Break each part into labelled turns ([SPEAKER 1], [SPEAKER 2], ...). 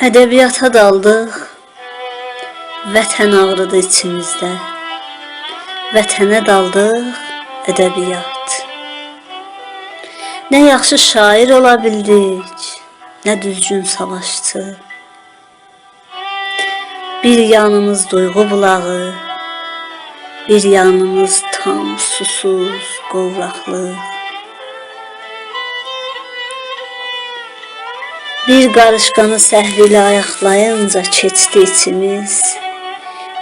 [SPEAKER 1] Ədəbiyyata daldıq, vətən ağrıdı içimizdə. Vətənə daldıq, ədəbiyyat. Nə yaxşı şair ola bildik, nə düzgün savaşçı. Bir yanımız duyğu bulağı, bir yanımız tam susuz qovraqlıq. Bir qarışqanı səhv ilə ayaqlayınca keçdi içimiz.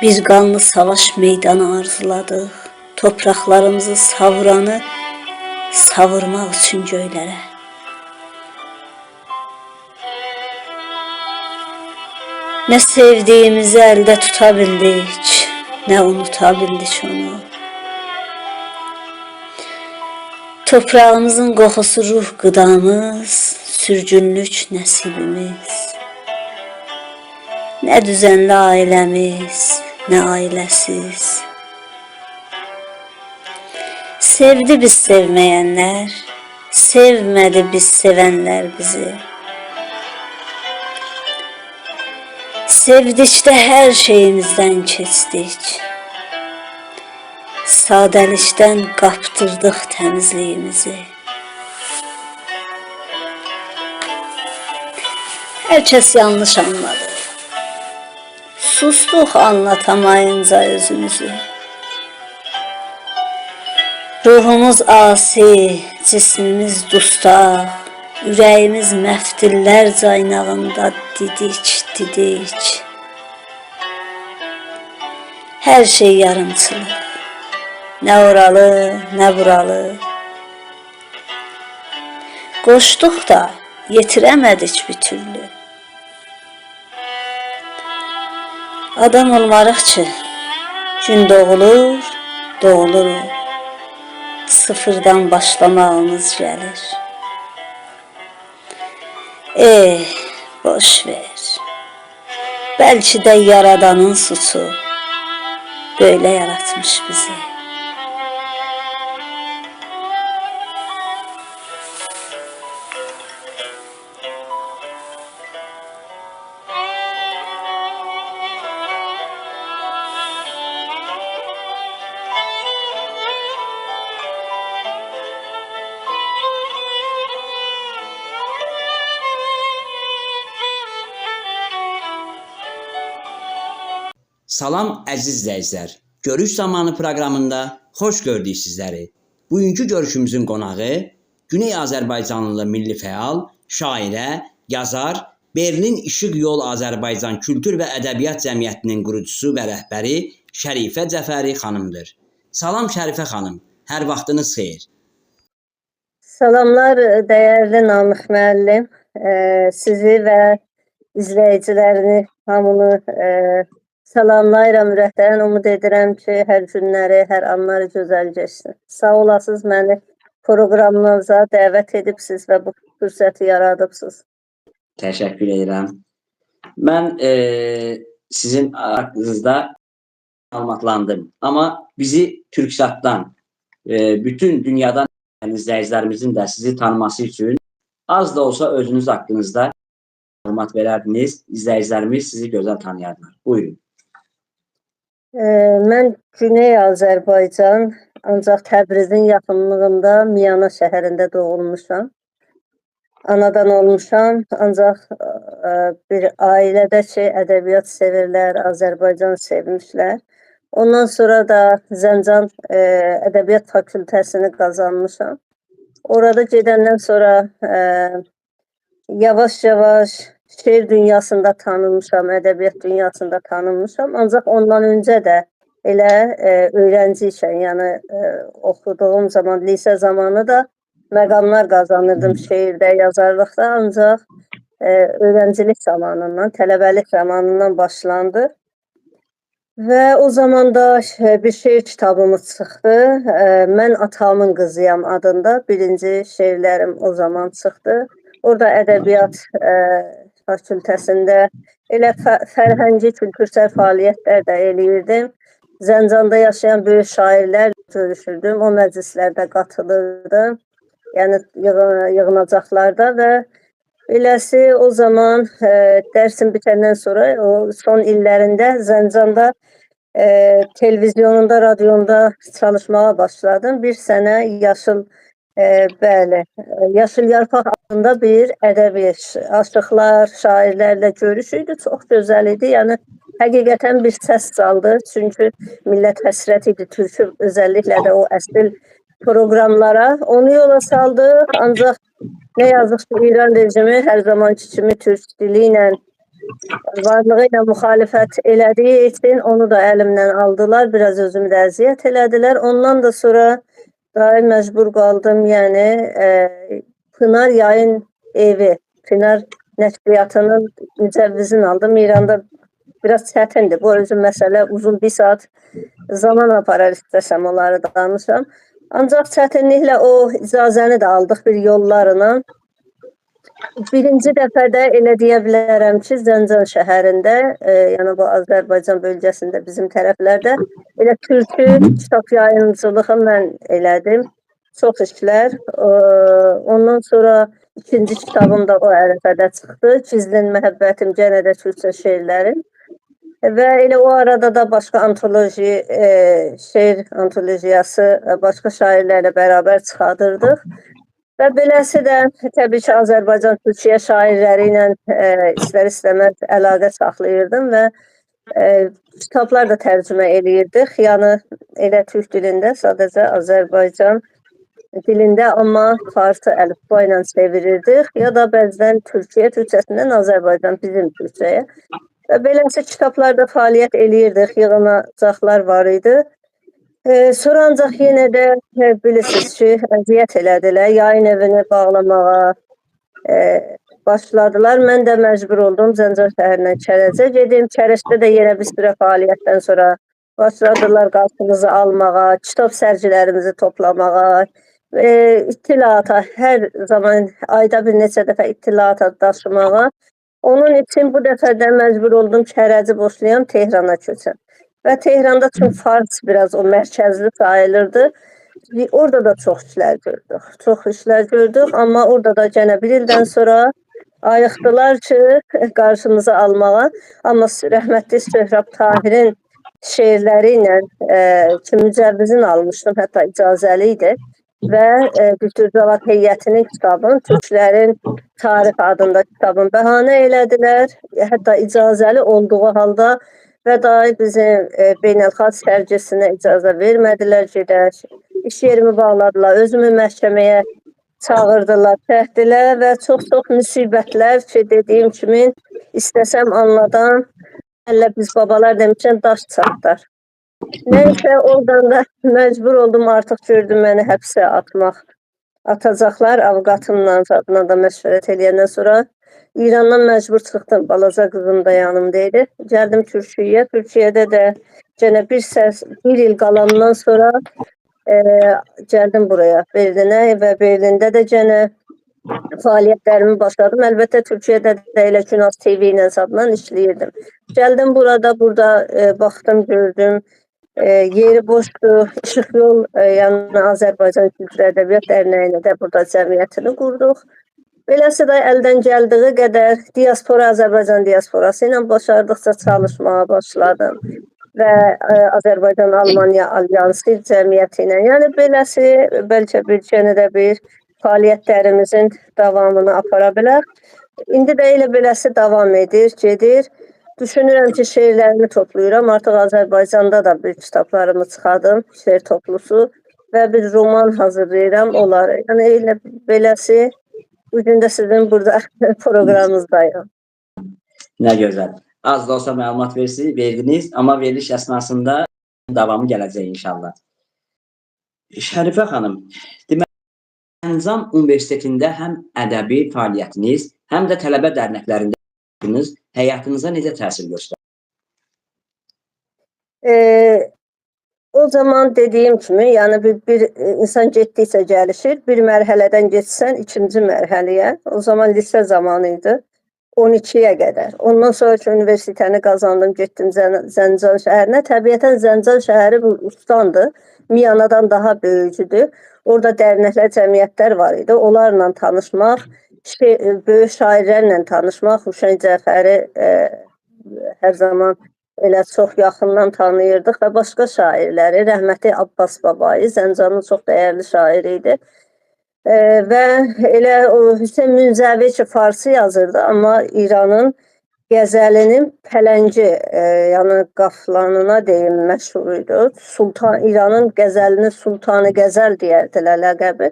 [SPEAKER 1] Bir qanlı savaş meydanı arzuladıq. Torpaqlarımızı savuranı savurmaq üçün göylərə. Nə sevdiyimizi əldə tuta bildik, nə unuta bildik onu. Toprağımızın qoxusu ruh qıdamız, sürgünlük nəsibimiz. Nə düzənli ailəmiz, nə ailəsiz. Sevdi biz sevməyənlər, sevmədi biz sevənlər bizi. Sevdikdə hər şeyimizdən keçdik. Sadəlikdən qapdırdıq təmizliyimizi. Hər kəs yanlış anladı. Sustuq anlatamayınca özümüzü. Ruhumuz asi, cismimiz dustaq, ürəyimiz məftillər caynağında didik didik. Hər şey yarımçılıq. Nə oralı, nə buralı. Qoşduq da yetirəmədik bir türlü. Adam olmarıq ki, gün doğulur, doğuluruq. Sıfırdan başlamağımız gəlir. Boş ver. Bəlkə də Yaradanın suçu böyle yaratmış bizi.
[SPEAKER 2] Salam əziz izləyicilər. Görüş zamanı proqramında xoş gördük sizləri. Bugünkü görüşümüzün qonağı Güney Azərbaycanlı milli fəal, şairə, yazar, Berlin İşıq Yol Azərbaycan Kültür və Ədəbiyyat Cəmiyyətinin qurucusu və rəhbəri Şərifə Cəfəri xanımdır. Salam Şərifə xanım, hər vaxtınız xeyir.
[SPEAKER 3] Salamlar dəyərli Namiq müəllim. Sizi və izləyicilərini hamını salamlayıram ürəkdən. Umud edirəm ki, hər günləri, hər anları gözəl keçsin. Sağ olasınız, məni proqramınıza dəvət edibsiz və bu fürsəti yaradıbsınız.
[SPEAKER 2] Təşəkkür edirəm. Mən sizin haqqınızda məlumatlandım. Amma bizi Türksatdan, bütün dünyadan izləyicilərimizin də sizi tanıması üçün az da olsa özünüz haqqınızda məlumat verərdiniz. İzləyicilərimiz sizi gözəl tanıyardılar. Buyurun.
[SPEAKER 3] Mən Güney Azərbaycan, ancaq Təbrizin yaxınlığında Miyana şəhərində doğulmuşam. Anadan olmuşam, ancaq bir ailədə ki, ədəbiyyat sevirlər, Azərbaycan sevmişlər. Ondan sonra da Zəncan Ədəbiyyat Fakültəsini qazanmışam. Orada gedəndən sonra yavaş-yavaş şeir dünyasında tanınmışam, ədəbiyyat dünyasında tanınmışam. Ancaq ondan öncə də elə öyrənci ikən, yəni oxuduğum zaman, lisə zamanı da məqamlar qazanırdım şeirdə, yazarlıqda. Ancaq öyrəncilik zamanından, tələbəlik zamanından başlandı. Və o zaman da bir şeir kitabımız çıxdı. Mən Atamın Qızıyam adında birinci şeirlərim o zaman çıxdı. Orada ədəbiyyat fakültəsində elə fərhəngi, kültürsel fəaliyyətlər də eləyirdim. Zəncanda yaşayan böyük şairlərlə görüşürdüm, o məclislərdə qatılırdım. Yəni yığınacaqlarda və Beləsi o zaman dərsim bitəndən sonra o son illərində Zəncanda televizyonunda, radyonda çalışmağa başladım. Bir sənə Yaşıl bəli, Yaşıl Yarpaq adında bir ədəbi aşıqlar, şairlərlə görüş idi. Çox gözəl idi. Yəni həqiqətən bir səs saldı. Çünki millət həsrət idi türkü, özəlliklə də o əsl proqramlara. Onu yola saldıq. Ancaq nə yazıq ki, İran rejimi hər zamanki kimi türk dili ilə, varlığı ilə müxalifət elədiyi üçün onu da əlimdən aldılar. Biraz özümü də əziyyət elədilər. Ondan da sonra daha məcbur qaldım. Yəni Pınar Yayın Evi, Pınar Nəşriyyatının mücəvvizini aldım. İranda biraz çətindir. Bu özü məsələ uzun bir saat zaman aparar istəsəm onları danışam. Ancaq çətinliklə o icazəni də aldıq bir yollarla. Birinci dəfədə elə deyə bilərəm ki, Zəncan şəhərində, yəni bu Azərbaycan bölgəsində bizim tərəflərdə elə türkü kitab yayımçılığı mən elədim. Çox işlər. Ondan sonra ikinci kitabım da o ərəfədə çıxdı. Gizlin Məhəbbətim, gənə də türkçə şeirlərim. Və elə o arada da başqa antoloji, şeir antolojiyası başqa şairlərlə bərabər çıxardırdıq. Və beləsi də təbii ki, Azərbaycan Türkiyə şairləri ilə istər-istəməz əlaqə saxlayırdım və kitablar da tərcümə eləyirdik. Yəni elə türk dilində, sadəcə Azərbaycan dilində, amma farsı əlifba ilə çevirirdik ya da bəzən Türkiyə türkçəsindən Azərbaycan bizim türkçəyə. Və beləsi kitablarda fəaliyyət eləyirdik, yığınacaqlar var idi. Sonra ancaq yenə də bilirsiniz ki, əziyyət elədilər, yayın evini bağlamağa başladılar. Mən də məcbur oldum Zəncan şəhərindən Kərəcə gedim. Kərəcdə də yenə bir sürə fəaliyyətdən sonra başladılar qarşımızı almağa, kitab sərgilərimizi toplamağa, ittilaata hər zaman ayda bir neçə dəfə ittilaata daşımağa. Onun üçün bu dəfə də məcbur oldum Kərəci boşlayam, Tehrana köçəm. Və Tehranda çox fars biraz o mərkəzli sayılırdı. Orada da çox işlər gördük. Çox işlər gördük, amma orada da gənə bir ildən sonra ayıqdılar ki, qarşımıza almağa. Amma rəhmətli Söhrab Tahirin şeirləri ilə ki, mücəvvizini almışdım, hətta icazəli idi. Və Dr. Cavad Heyətinin kitabını, Türklərin Tarix adında kitabını bəhanə elədilər. Hətta icazəli olduğu halda və dahi bizim beynəlxalq sərgisinə icazə vermədilər gedək. İş yerimi bağladılar, özümü məhkəməyə çağırdılar, çəkdilər və çox-çox müsibətlər ki, dediyim kimi istəsəm anladan, hələ biz babalar demişən daş çatlar. Neyse, oradan da məcbur oldum, artıq gördüm məni həbsə atacaqlar. Avukatımla, zadla da məşvərət eləyəndən sonra İrandan məcbur çıxdım. Balaca qızım da yanımda idi. Gəldim Türkiyəyə. Türkiyədə də gənə bir il qalandan sonra gəldim buraya, Berlinə və Berlində də gənə fəaliyyətlərimi başladım. Əlbəttə, Türkiyədə də elə Günaz TV ilə zadla işləyirdim. Gəldim burada baxdım, gördüm. Yeri boşdu. İşıq Yol, yəni Azərbaycan Kültür Ədəbiyyat Dərnəyini də burada cəmiyyətini qurduq. Beləsi də əldən gəldiyi qədər diaspora, Azərbaycan diasporası ilə başardıqca çalışmağa başladım. Və Azərbaycan-Almaniya Alyansı cəmiyyəti ilə. Yəni beləsi bəlkə bir yenə də bir fəaliyyətlərimizin davamını apara bilər. İndi də elə beləsi davam edir, gedir. Düşünürəm ki, şeirlərimi toplayıram. Artıq Azərbaycanda da bir kitablarımı çıxardım, şeir toplusu və bir roman hazırlayıram onları. Yəni elə beləsi bugün də sizin burada proqramınızdayım.
[SPEAKER 2] Nə gözəl. Az da olsa məlumat verdiniz, amma veriliş əsnasında davamı gələcək inşallah. Şərifə xanım, deməli, Zəncan Universitetində həm ədəbi fəaliyyətiniz, həm də tələbə dərnəklərində həyatınıza necə təsir göstərdi?
[SPEAKER 3] O zaman dediyim kimi, yəni bir insan getdikcə gəlişir, bir mərhələdən keçsən ikinci mərhələyə, o zaman lisə zamanı idi, 12-yə qədər. Ondan sonra ki, universitetini qazandım, getdim Zəncan şəhərinə. Təbiətən Zəncan şəhəri bu ustandır, Miyanadan daha böyücüdür. Orada dərnəklər, cəmiyyətlər var idi, onlarla tanışmaq, böyük şairlərlə tanışmaq, Huşəng Cəfəri hər zaman elə çox yaxından tanıyırdıq və başqa şairləri, rəhmətli Abbas Babayi, Zəncanın çox dəyərli şairi idi. Və elə o Hüseyn Münzəvi ki, farsı yazırdı, amma İranın qəzəlinin pələngi, yəni qaflanına deyim, məşhur idi. Sultan, İranın qəzəlini Sultanı Qəzəl deyərdilər ləqəbi.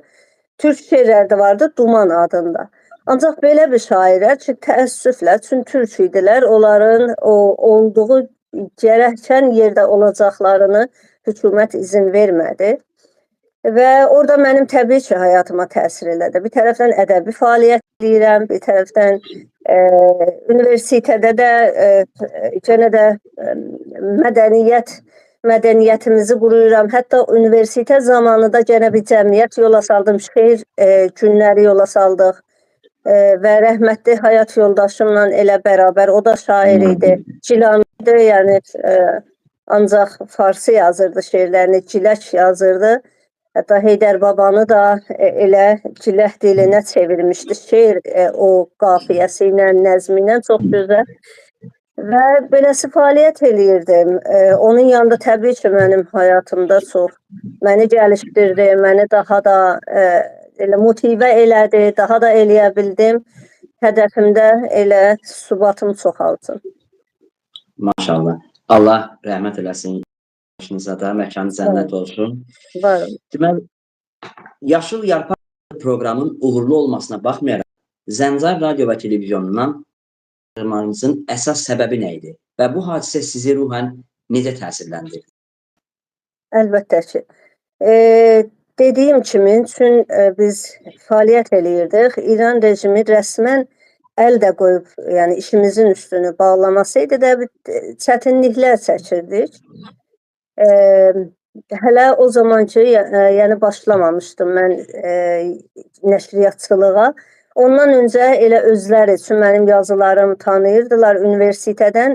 [SPEAKER 3] Türk şeirləri də vardı Duman adında. Ancaq belə bir şairlər ki, təəssüflə, çünki türk idilər, onların o olduğu gərəkən yerdə olacaqlarını hökumət izin vermədi. Və orada mənim təbii ki, həyatıma təsir elədi. Bir tərəfdən ədəbi fəaliyyət eləyirəm, bir tərəfdən universitetdə də yenə də mədəniyyətimizi quruyuram. Hətta universitet zamanı da yenə bir cəmiyyət yola saldım, şeir günləri yola saldıq. Və rəhmətli həyat yoldaşımla elə bərabər, o da şair idi, Gilanlı idi, yəni ancaq farsı yazırdı şeirlərini, gilək yazırdı. Hətta Heydər Babanı da elə gilək dilinə çevirmişdi. Şeir o qafiyəsi ilə, nəzmi ilə çox gözəl. Və beləsi fəaliyyət eləyirdim. Onun yanında təbii ki, mənim həyatımda çox məni gəlişdirdi, məni daha da elə motivə elədi, daha da eləyə bildim. Hədəfimdə elə sübatım çoxalsın.
[SPEAKER 2] Maşallah. Allah rəhmət eləsin. Başınıza da məkanı cənnət olsun.
[SPEAKER 3] Var olun.
[SPEAKER 2] Deməli, Yaşıl Yarpaq proqramın uğurlu olmasına baxmayaraq, Zəncan Radio və Televizyonundan ayrılmanızın əsas səbəbi nə idi? Və bu hadisə sizi ruhən necə təsirləndirdi?
[SPEAKER 3] Əlbəttə ki. Dediyim kimi, üçün biz fəaliyyət eləyirdik. İran rejimi rəsmən əl də qoyub, yəni işimizin üstünü bağlamasaydı da çətinliklər çəkirdik. Hələ o zamanki, yəni başlamamışdım mən nəşriyyatçılığa. Ondan öncə elə özləri üçün mənim yazılarım tanıyırdılar universitetdən.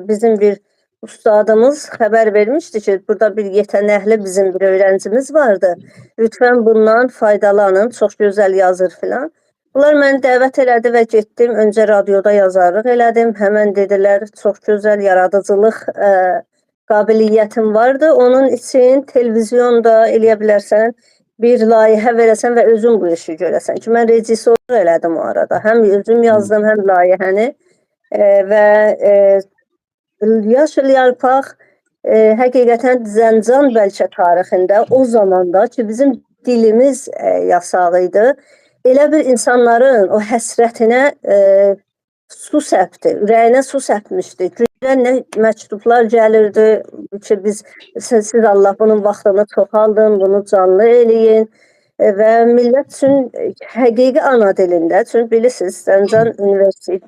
[SPEAKER 3] Bizim bir ustadımız xəbər vermişdi ki, burada bir yetənəkli bizim bir öğrencimiz vardı. Lütfən bundan faydalanın, çox gözəl yazır filan. Bunlar məni dəvət elədi və getdim. Öncə radioda yazarlıq elədim. Həmən dedilər, çox gözəl yaradıcılıq qabiliyyətim vardı. Onun üçün televizyonda eləyə bilərsən, bir layihə verəsən və özün bu işi görəsən ki, mən rejissorluq elədim o arada. Həm özüm yazdım, həm layihəni və Yaşıl Yarpaq həqiqətən Zəncan bəlkə tarixində o zamanda ki, bizim dilimiz yasaq idi. Elə bir insanların o həsrətinə su səpdi, ürəyinə su səpmişdi. Gündən nə məktublar gəlirdi ki, siz Allah bunun vaxtını çoxaldın, bunu canlı eləyin. Və millət üçün həqiqi ana dilində, çünki bilirsiniz, Zəncan Universitet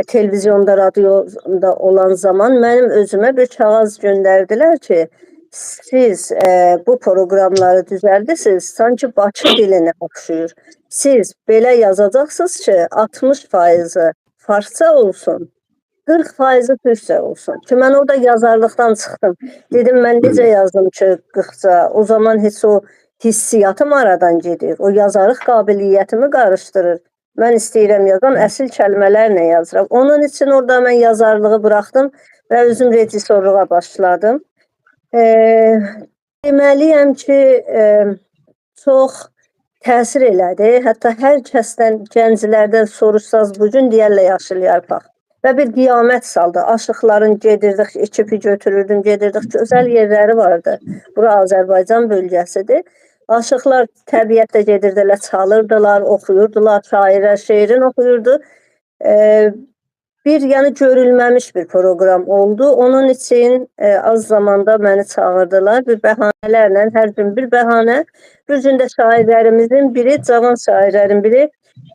[SPEAKER 3] televizyonda, radioda olan zaman mənim özümə bir kağız göndərdilər ki, siz bu proqramları düzəldirsiniz, sanki Bakı dilinə oxşuyur. Siz belə yazacaqsınız ki, 60%-i farsça olsun, 40%-i türkcə olsun. Ki, mən orada yazarlıqdan çıxdım. Dedim, mən necə yazdım ki, 40-ca? O zaman heç o hissiyatım aradan gedir. O yazarlıq qabiliyyətimi qarışdırır. Mən istəyirəm yazam, əsl kəlmələrlə yazıram. Onun üçün orada mən yazarlığı buraxdım və özüm rejissorluğa başladım. Deməliyəm ki, çox təsir elədi. Hətta hər kəsdən, gənclərdən soruşsaz bugün deyərlər Yaşıl Yarpaq. Və bir qiyamət saldı. Aşıqların gedirdik, ekipi götürürdüm, gedirdik. Gözəl yerləri vardı. Bura Azərbaycan bölgəsidir. Aşıqlar təbiətdə gedirdilər, çalırdılar, oxuyurdular, şairlər şeirin oxuyurdu. Bir yəni görülməmiş bir proqram oldu. Onun üçün az zamanda məni çağırdılar. Bir bəhanələrlə, hər gün bir bəhanə. Bir gün də şairlərimizin biri, cavan şairlərin biri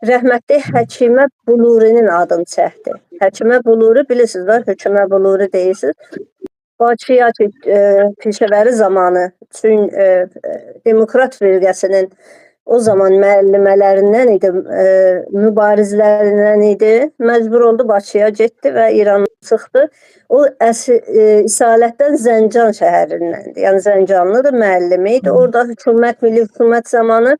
[SPEAKER 3] rəhmətli Həkimə Bulurinin adını çəkdi. Həkimə Buluri bilirsiniz, var, Həkimə Buluri deyirsiniz. Bakıya ki, Pişəvəri zamanı üçün Demokrat Firqəsinin o zaman müəllimələrindən idi, mübarizlərindən idi. Məcbur oldu Bakıya getdi və İrandan çıxdı. O İsalətdən Zəncan şəhərindəndir. Yəni Zəncanlıdır, müəllimi idi. Orada hökumət, milli hökumət zamanı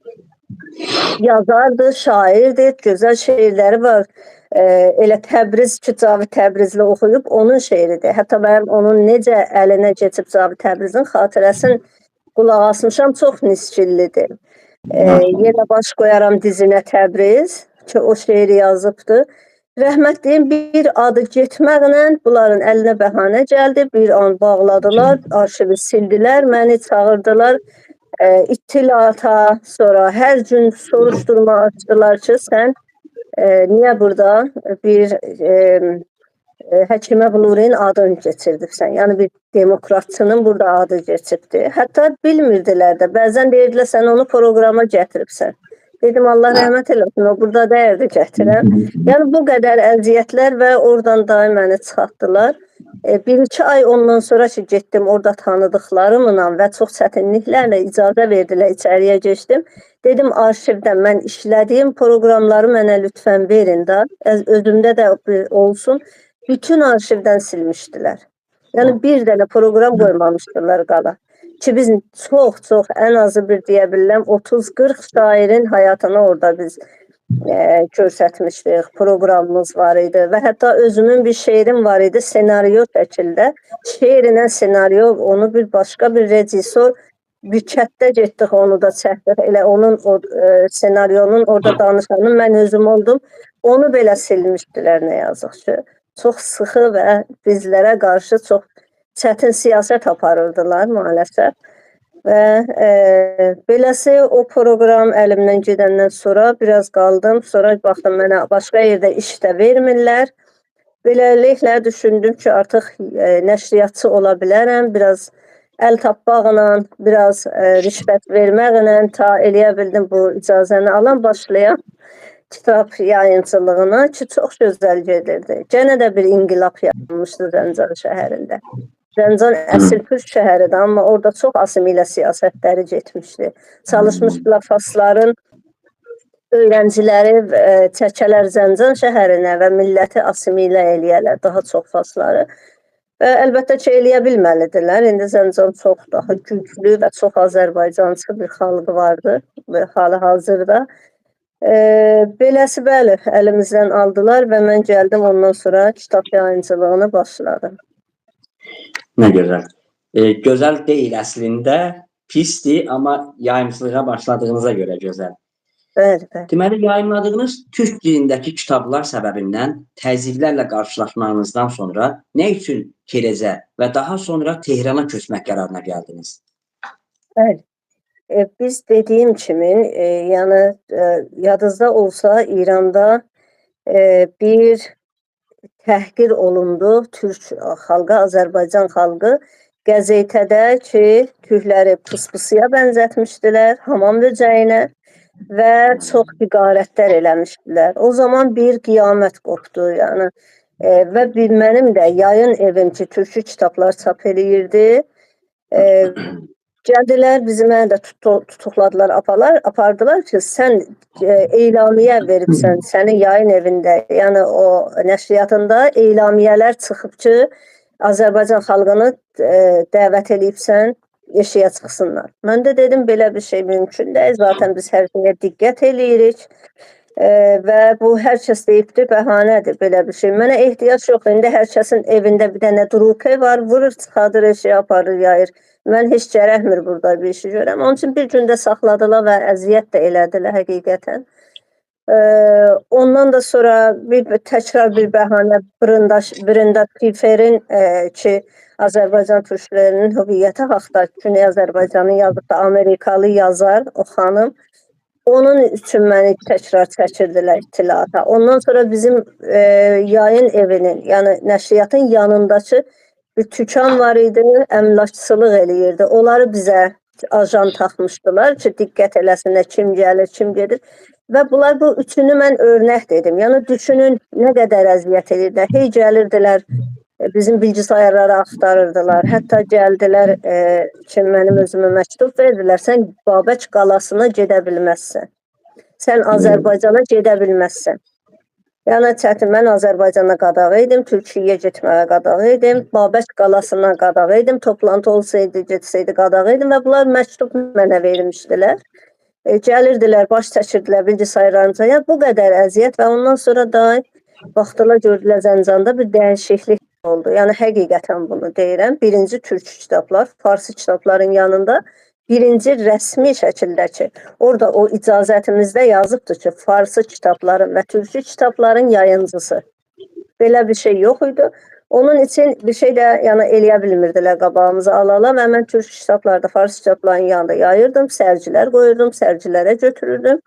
[SPEAKER 3] Yazardı, şairdir, gözəl şeirləri var. Elə Təbriz ki, Cavid Təbrizli oxuyub onun şeiridir. Hətta mənim onun necə əlinə keçib Cavid Təbrizin xatirəsini qulaq asmışam, çox niskillidir. Yenə baş qoyaram dizinə Təbriz ki, o şeiri yazıbdı. Rəhmətliyin bir adı getməklə bunların əlinə bəhanə gəldi. Bir an bağladılar, arşivi sildilər, məni çağırdılar İttilaata, sonra hər gün soruşturma açdılar ki, sən niyə burada bir Həkimə Blurin adını keçirdibsən? Yəni bir demokratçının burada adı keçibdi. Hətta bilmirdilər də. Bəzən deyirdilər sən onu proqrama gətiribsən. Dedim Allah rəhmət eləsin, o burada dəyərdi gətirən. Yəni bu qədər əziyyətlər və oradan daim məni çıxartdılar. Bir-iki ay ondan sonra ki, getdim orada tanıdıqlarımla və çox çətinliklərlə icazə verdilər, içəriyə keçdim. Dedim arşivdən mən işlədiyim proqramları mənə lütfən verin də, özümdə də olsun. Bütün arşivdən silmişdilər. Yəni bir dənə proqram qoymamışdılar qala. Ki biz çox-çox ən azı bir deyə bilirəm 30-40 şairin həyatını orada biz göstərmişdik. Proqramımız var idi və hətta özümün bir şeirim var idi senaryo şəkildə. Şeirinə senaryo onu bir başqa bir rejissor bir kətdə getdik onu da çəkdik. Elə onun o senaryonun orada danışanı mən özüm oldum. Onu belə silmişdilər nə yazıq ki. Çox sıxı və bizlərə qarşı çox çətin siyasət aparırdılar maalesef. Və beləsi o proqram əlimdən gedəndən sonra biraz qaldım. Sonra baxdım mənə başqa yerdə iş də vermirlər. Beləliklə düşündüm ki, artıq nəşriyyatçı ola bilərəm. Biraz əl tapmaqla, biraz rüşvət verməklə ta eləyə bildim bu icazəni alan başlayam kitab yayımçılığına ki, çox gözəl gedirdi. Gənə də bir inqilab yaranmışdı Zəncan şəhərində. Zəncan əsl türk şəhəridir, amma orada çox asimilə siyasətləri getmişdi. Çalışmışdılar fasların öyrənciləri çəkələr Zəncan şəhərinə və milləti asimilə eləyərlər, daha çox fasları. Və əlbəttə ki, eləyə bilməlidirlər. İndi Zəncan çox daha güclü və çox Azərbaycançı bir xalqı vardı və hali-hazırda. Beləsi bəli, əlimizdən aldılar və mən gəldim ondan sonra kitab yayımçılığını başladım.
[SPEAKER 2] Nə gözəl. Gözəl deyil əslində, pisdir, amma yayımçılığa başladığınıza görə gözəl.
[SPEAKER 3] Bəli, bəli.
[SPEAKER 2] Deməli, yayımladığınız türk dilindəki kitablar səbəbindən təzyiqlərlə qarşılaşmağınızdan sonra nə üçün Kerezə və daha sonra Tehrana köçmək qərarına gəldiniz?
[SPEAKER 3] Bəli. Biz dediyim kimi, yəni yadınızda olsa İranda bir təhqir olundu türk xalqı, Azərbaycan xalqı. Qəzetədə ki, türkləri pıspısıya bənzətmişdilər, hamam böcəyinə və çox həqarətlər eləmişdilər. O zaman bir qiyamət qopdu, yəni və bir mənim də yayın evim ki, türkü kitablar çap eləyirdi. Gəldilər, bizi məni də tutuqladılar, apardılar ki, sən elamiyyə veribsən, sənin yayın evində, yəni o nəşriyyatında elamiyyələr çıxıb ki, Azərbaycan xalqını dəvət eləyibsən, eşiyə çıxsınlar. Mən də dedim, belə bir şey mümkün deyil, zaten biz hər şeyə diqqət eləyirik və bu hər kəs deyibdir, bəhanədir belə bir şey. Mənə ehtiyac yoxdur, indi hər kəsin evində bir dənə drupe var, vurur, çıxadır, eşiyə aparır, yayır. Mən heç gərəkmir burada bir işi görəm. Onun üçün bir gündə saxladılar və əziyyət də elədilər həqiqətən. Ondan da sonra təkrar bir bəhanə Brenda Pfeifferin ki, Azərbaycan türklərinin hüviyyəti haqda Güney Azərbaycanın yazdığı Amerikalı yazar o xanım. Onun üçün məni təkrar çəkirdilər ittilaata. Ondan sonra bizim yayın evinin, yəni nəşriyyatın yanındakı bir tükan var idi, əmlakçılıq eləyirdi. Onları bizə ajan taxmışdılar ki, diqqət eləsinlər kim gəlir, kim gedir. Və bunlar bu üçünü mən örnək dedim. Yəni düşünün nə qədər əziyyət edirdilər. Hey gəlirdilər, bizim bilgisayarları axtarırdılar. Hətta gəldilər ki, mənim özümə məktub verdilər. Sən Babək qalasına gedə bilməzsən. Sən Azərbaycana gedə bilməzsən. Yəni çətin, mən Azərbaycana qadağa idim, Türkiyəyə getməyə qadağa idim, Babək qalasına qadağa idim, toplantı olsaydı, getsəydi qadağa idim və bunlar məktub mənə vermişdilər. Gəlirdilər, baş çəkirdilər bilgisayarlarımıza. Yəni bu qədər əziyyət və ondan sonra da baxdılar, gördülər Zəncanda bir dəyişiklik oldu. Yəni həqiqətən bunu deyirəm. Birinci türk kitablar, farsı kitabların yanında birinci rəsmi şəkildə ki, orada o icazətimizdə yazıbdır ki, farsı kitabların və türkü kitabların yayıncısı. Belə bir şey yox idi. Onun üçün bir şey də yəni eləyə bilmirdilər qabağımıza ala-ala və mən türk kitablarda, farsı kitabların yanında yayırdım, sərgilər qoyurdum, sərgilərə götürürdüm.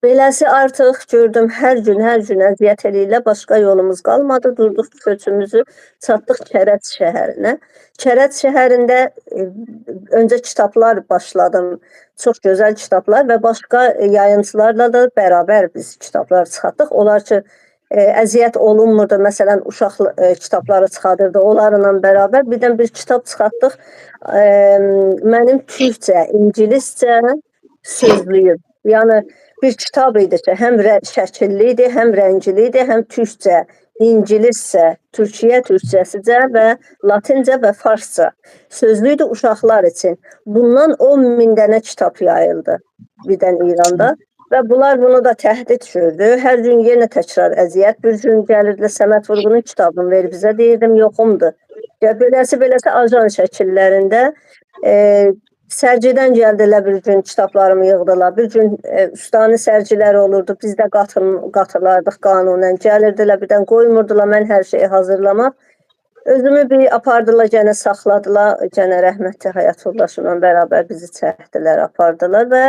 [SPEAKER 3] Beləsi artıq gördüm hər gün, hər gün əziyyət eləyirlər, başqa yolumuz qalmadı. Durduq köçümüzü, çatdıq Kərəc şəhərinə. Kərəc şəhərində öncə kitablar başladım. Çox gözəl kitablar və başqa yayıncılarla da bərabər biz kitablar çıxartdıq. Onlar ki, əziyyət olunmurdu. Məsələn, uşaq kitabları çıxarırdı. Onlarla bərabər birdən bir kitab çıxartdıq. Mənim türkcə, ingiliscə sözlüyüm. Yəni bir kitab idi ki, həm şəkilli idi, həm rəngli idi, həm türkcə, ingiliscə, Türkiyə türkcəsicə və latincə və farsça sözlü idi uşaqlar üçün. Bundan 10 min dənə kitab yayıldı birdən İranda və bunlar bunu da təhdid gördü. Hər gün yenə təkrar əziyyət. Bir gün gəlirdilər Səməd Vurğunun kitabını ver bizə, deyirdim yoxumdur. Ya beləsi ajan şəkillərində sərgidən gəldilər bir gün kitablarımı yığdılar. Bir gün ustani sərgilər olurdu. Biz də qatılardıq qanunən. Gəlirdilər, birdən qoymurdular mən hər şeyi hazırlamaq. Özümü bir apardılar, gənə saxladılar. Gənə rəhmətli həyat yoldaşımla bərabər bizi çəkdilər, apardılar və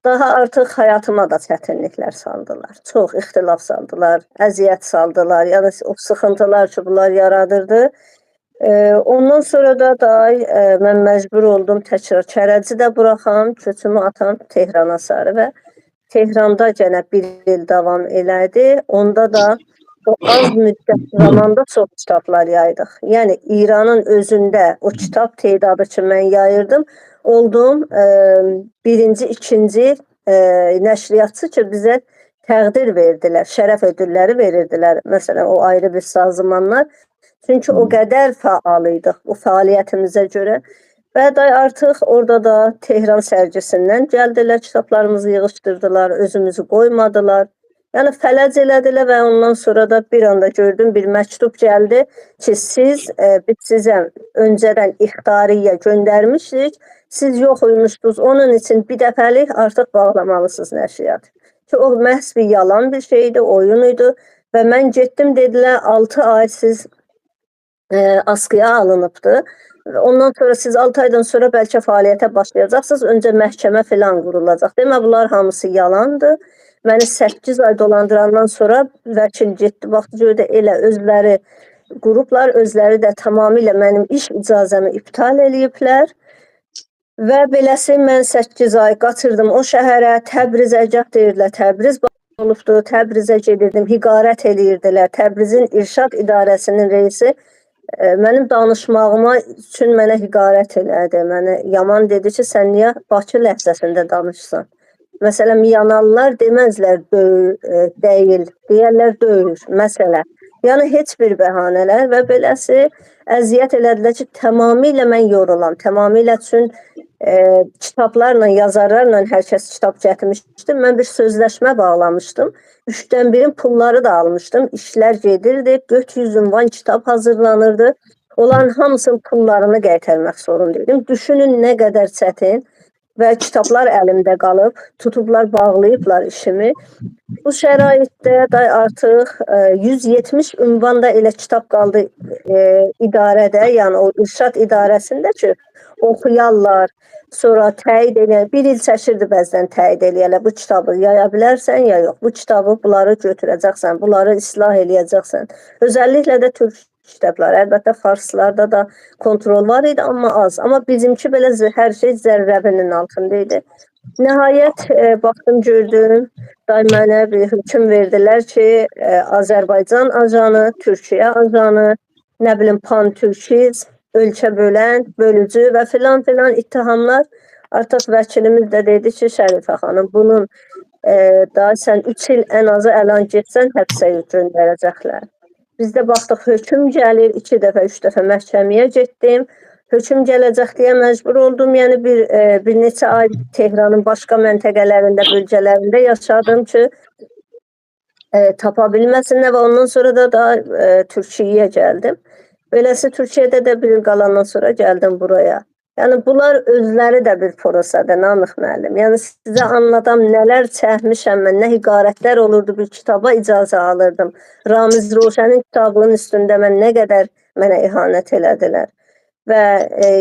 [SPEAKER 3] daha artıq hayatıma da çətinliklər saldılar. Çox ixtilaf saldılar, əziyyət saldılar. Yəni o sıxıntılar ki, bunlar yaradırdı. Ondan sonra da mən məcbur oldum təkrar Kərəci də buraxam, köçümü atam Tehrana sarı və Tehranda gənə bir il davam elədi. Onda da o az müddət zamanda çox kitablar yaydıq. Yəni İranın özündə o kitab tedadı ki mən yayırdım, oldum birinci, ikinci nəşriyyatçı ki bizə təqdir verdilər, şərəf ödülləri verirdilər. Məsələn, o ayrı bir sazmanlar. Çünki o qədər fəal idik bu fəaliyyətimizə görə və da artıq orada da Tehran sərgisindən gəldilər, kitablarımızı yığışdırdılar, özümüzü qoymadılar. Yəni fələc elədilər və ondan sonra da bir anda gördüm bir məktub gəldi ki, siz biz sizə öncədən ixtariyyə göndərmişdik, siz yox imişdiniz, onun üçün bir dəfəlik artıq bağlamalısınız nəşriyyatı. Ki o məhz bir yalan bir şeydi, oyun idi və mən getdim, dedilər 6 ay siz askıya alınıbdır. Ondan sonra siz 6 aydan sonra bəlkə fəaliyyətə başlayacaqsınız. Öncə məhkəmə filan qurulacaq. Demə bunlar hamısı yalandır. Məni 8 ay dolandırandan sonra vəkil getdi. Baxdı gördü elə özləri qurublar, özləri də tamamilə mənim iş icazəmi iptal eləyiblər. Və beləsi mən 8 ay qaçırdım o şəhərə, Təbrizə, gah deyirdilər Təbriz olubdu, Təbrizə gedirdim, hiqarət eləyirdilər. Təbrizin İrşad İdarəsinin reisi mənim danışmağıma üçün mənə hiqarət elədi. Mənə yaman dedi ki, sən niyə Bakı ləhcəsində danışsan? Məsələn, Miyanalılar deməzlər deyil, deyərlər döyür, məsələ. Yəni, heç bir bəhanələr və beləsi əziyyət elədilər ki, tamamilə mən yorulam, tamamilə üçün kitablarla, yazarlarla hər kəs kitab gətirmişdi. Mən bir sözləşmə bağlamışdım. 3-dən birin pulları da almışdım. İşlər gedirdi, 400 ünvan kitab hazırlanırdı. Onların hamısının pullarını qaytarmaq zorundaydım. Düşünün nə qədər çətin və kitablar əlimdə qalıb, tutublar, bağlayıblar işimi. Bu şəraitdə də artıq 170 ünvanda elə kitab qaldı idarədə, yəni o İrşad idarəsində ki, oxuyarlar, sonra təyid eləyər. Bir il çəkirdi bəzən təyid eləyərlər. Bu kitabı yaya bilərsən ya yox. Bu kitabı bunları götürəcəksən, bunları islah eləyəcəksən. Özəlliklə də türk kitablar. Əlbəttə farslarda da kontrol var idi, amma az. Amma bizimki belə hər şey zərrəbinin altında idi. Nəhayət baxdım, gördüm, day mənə bir hökm verdilər ki, Azərbaycan ajanı, Türkiyə ajanı, nə bilim pan-türkizm, ölkə bölən, bölücü və filan filan ittihamlar. Artıq vəkilimiz də dedi ki, Şərifə xanım, bunun daha sən 3 il ən azı əlan getsən həbsə göndərəcəklər. Biz də baxdıq, hökm gəlir, 2 dəfə, 3 dəfə məhkəməyə getdim. Hökm gələcək deyə məcbur oldum. Yəni bir neçə ay Tehranın başqa məntəqələrində, bölgələrində yaşadım ki, tapa bilməsinlər və ondan sonra da daha Türkiyəyə gəldim. Beləsi Türkiyədə də bir il qalandan sonra gəldim buraya. Yəni bunlar özləri də bir prosadır Namiq müəllim. Yəni sizə anladam nələr çəkmişəm mən, nə hiqarətlər olurdu, bir kitaba icazə alırdım. Ramiz Roşənin kitabının üstündə mən nə qədər mənə ihanət elədilər. Və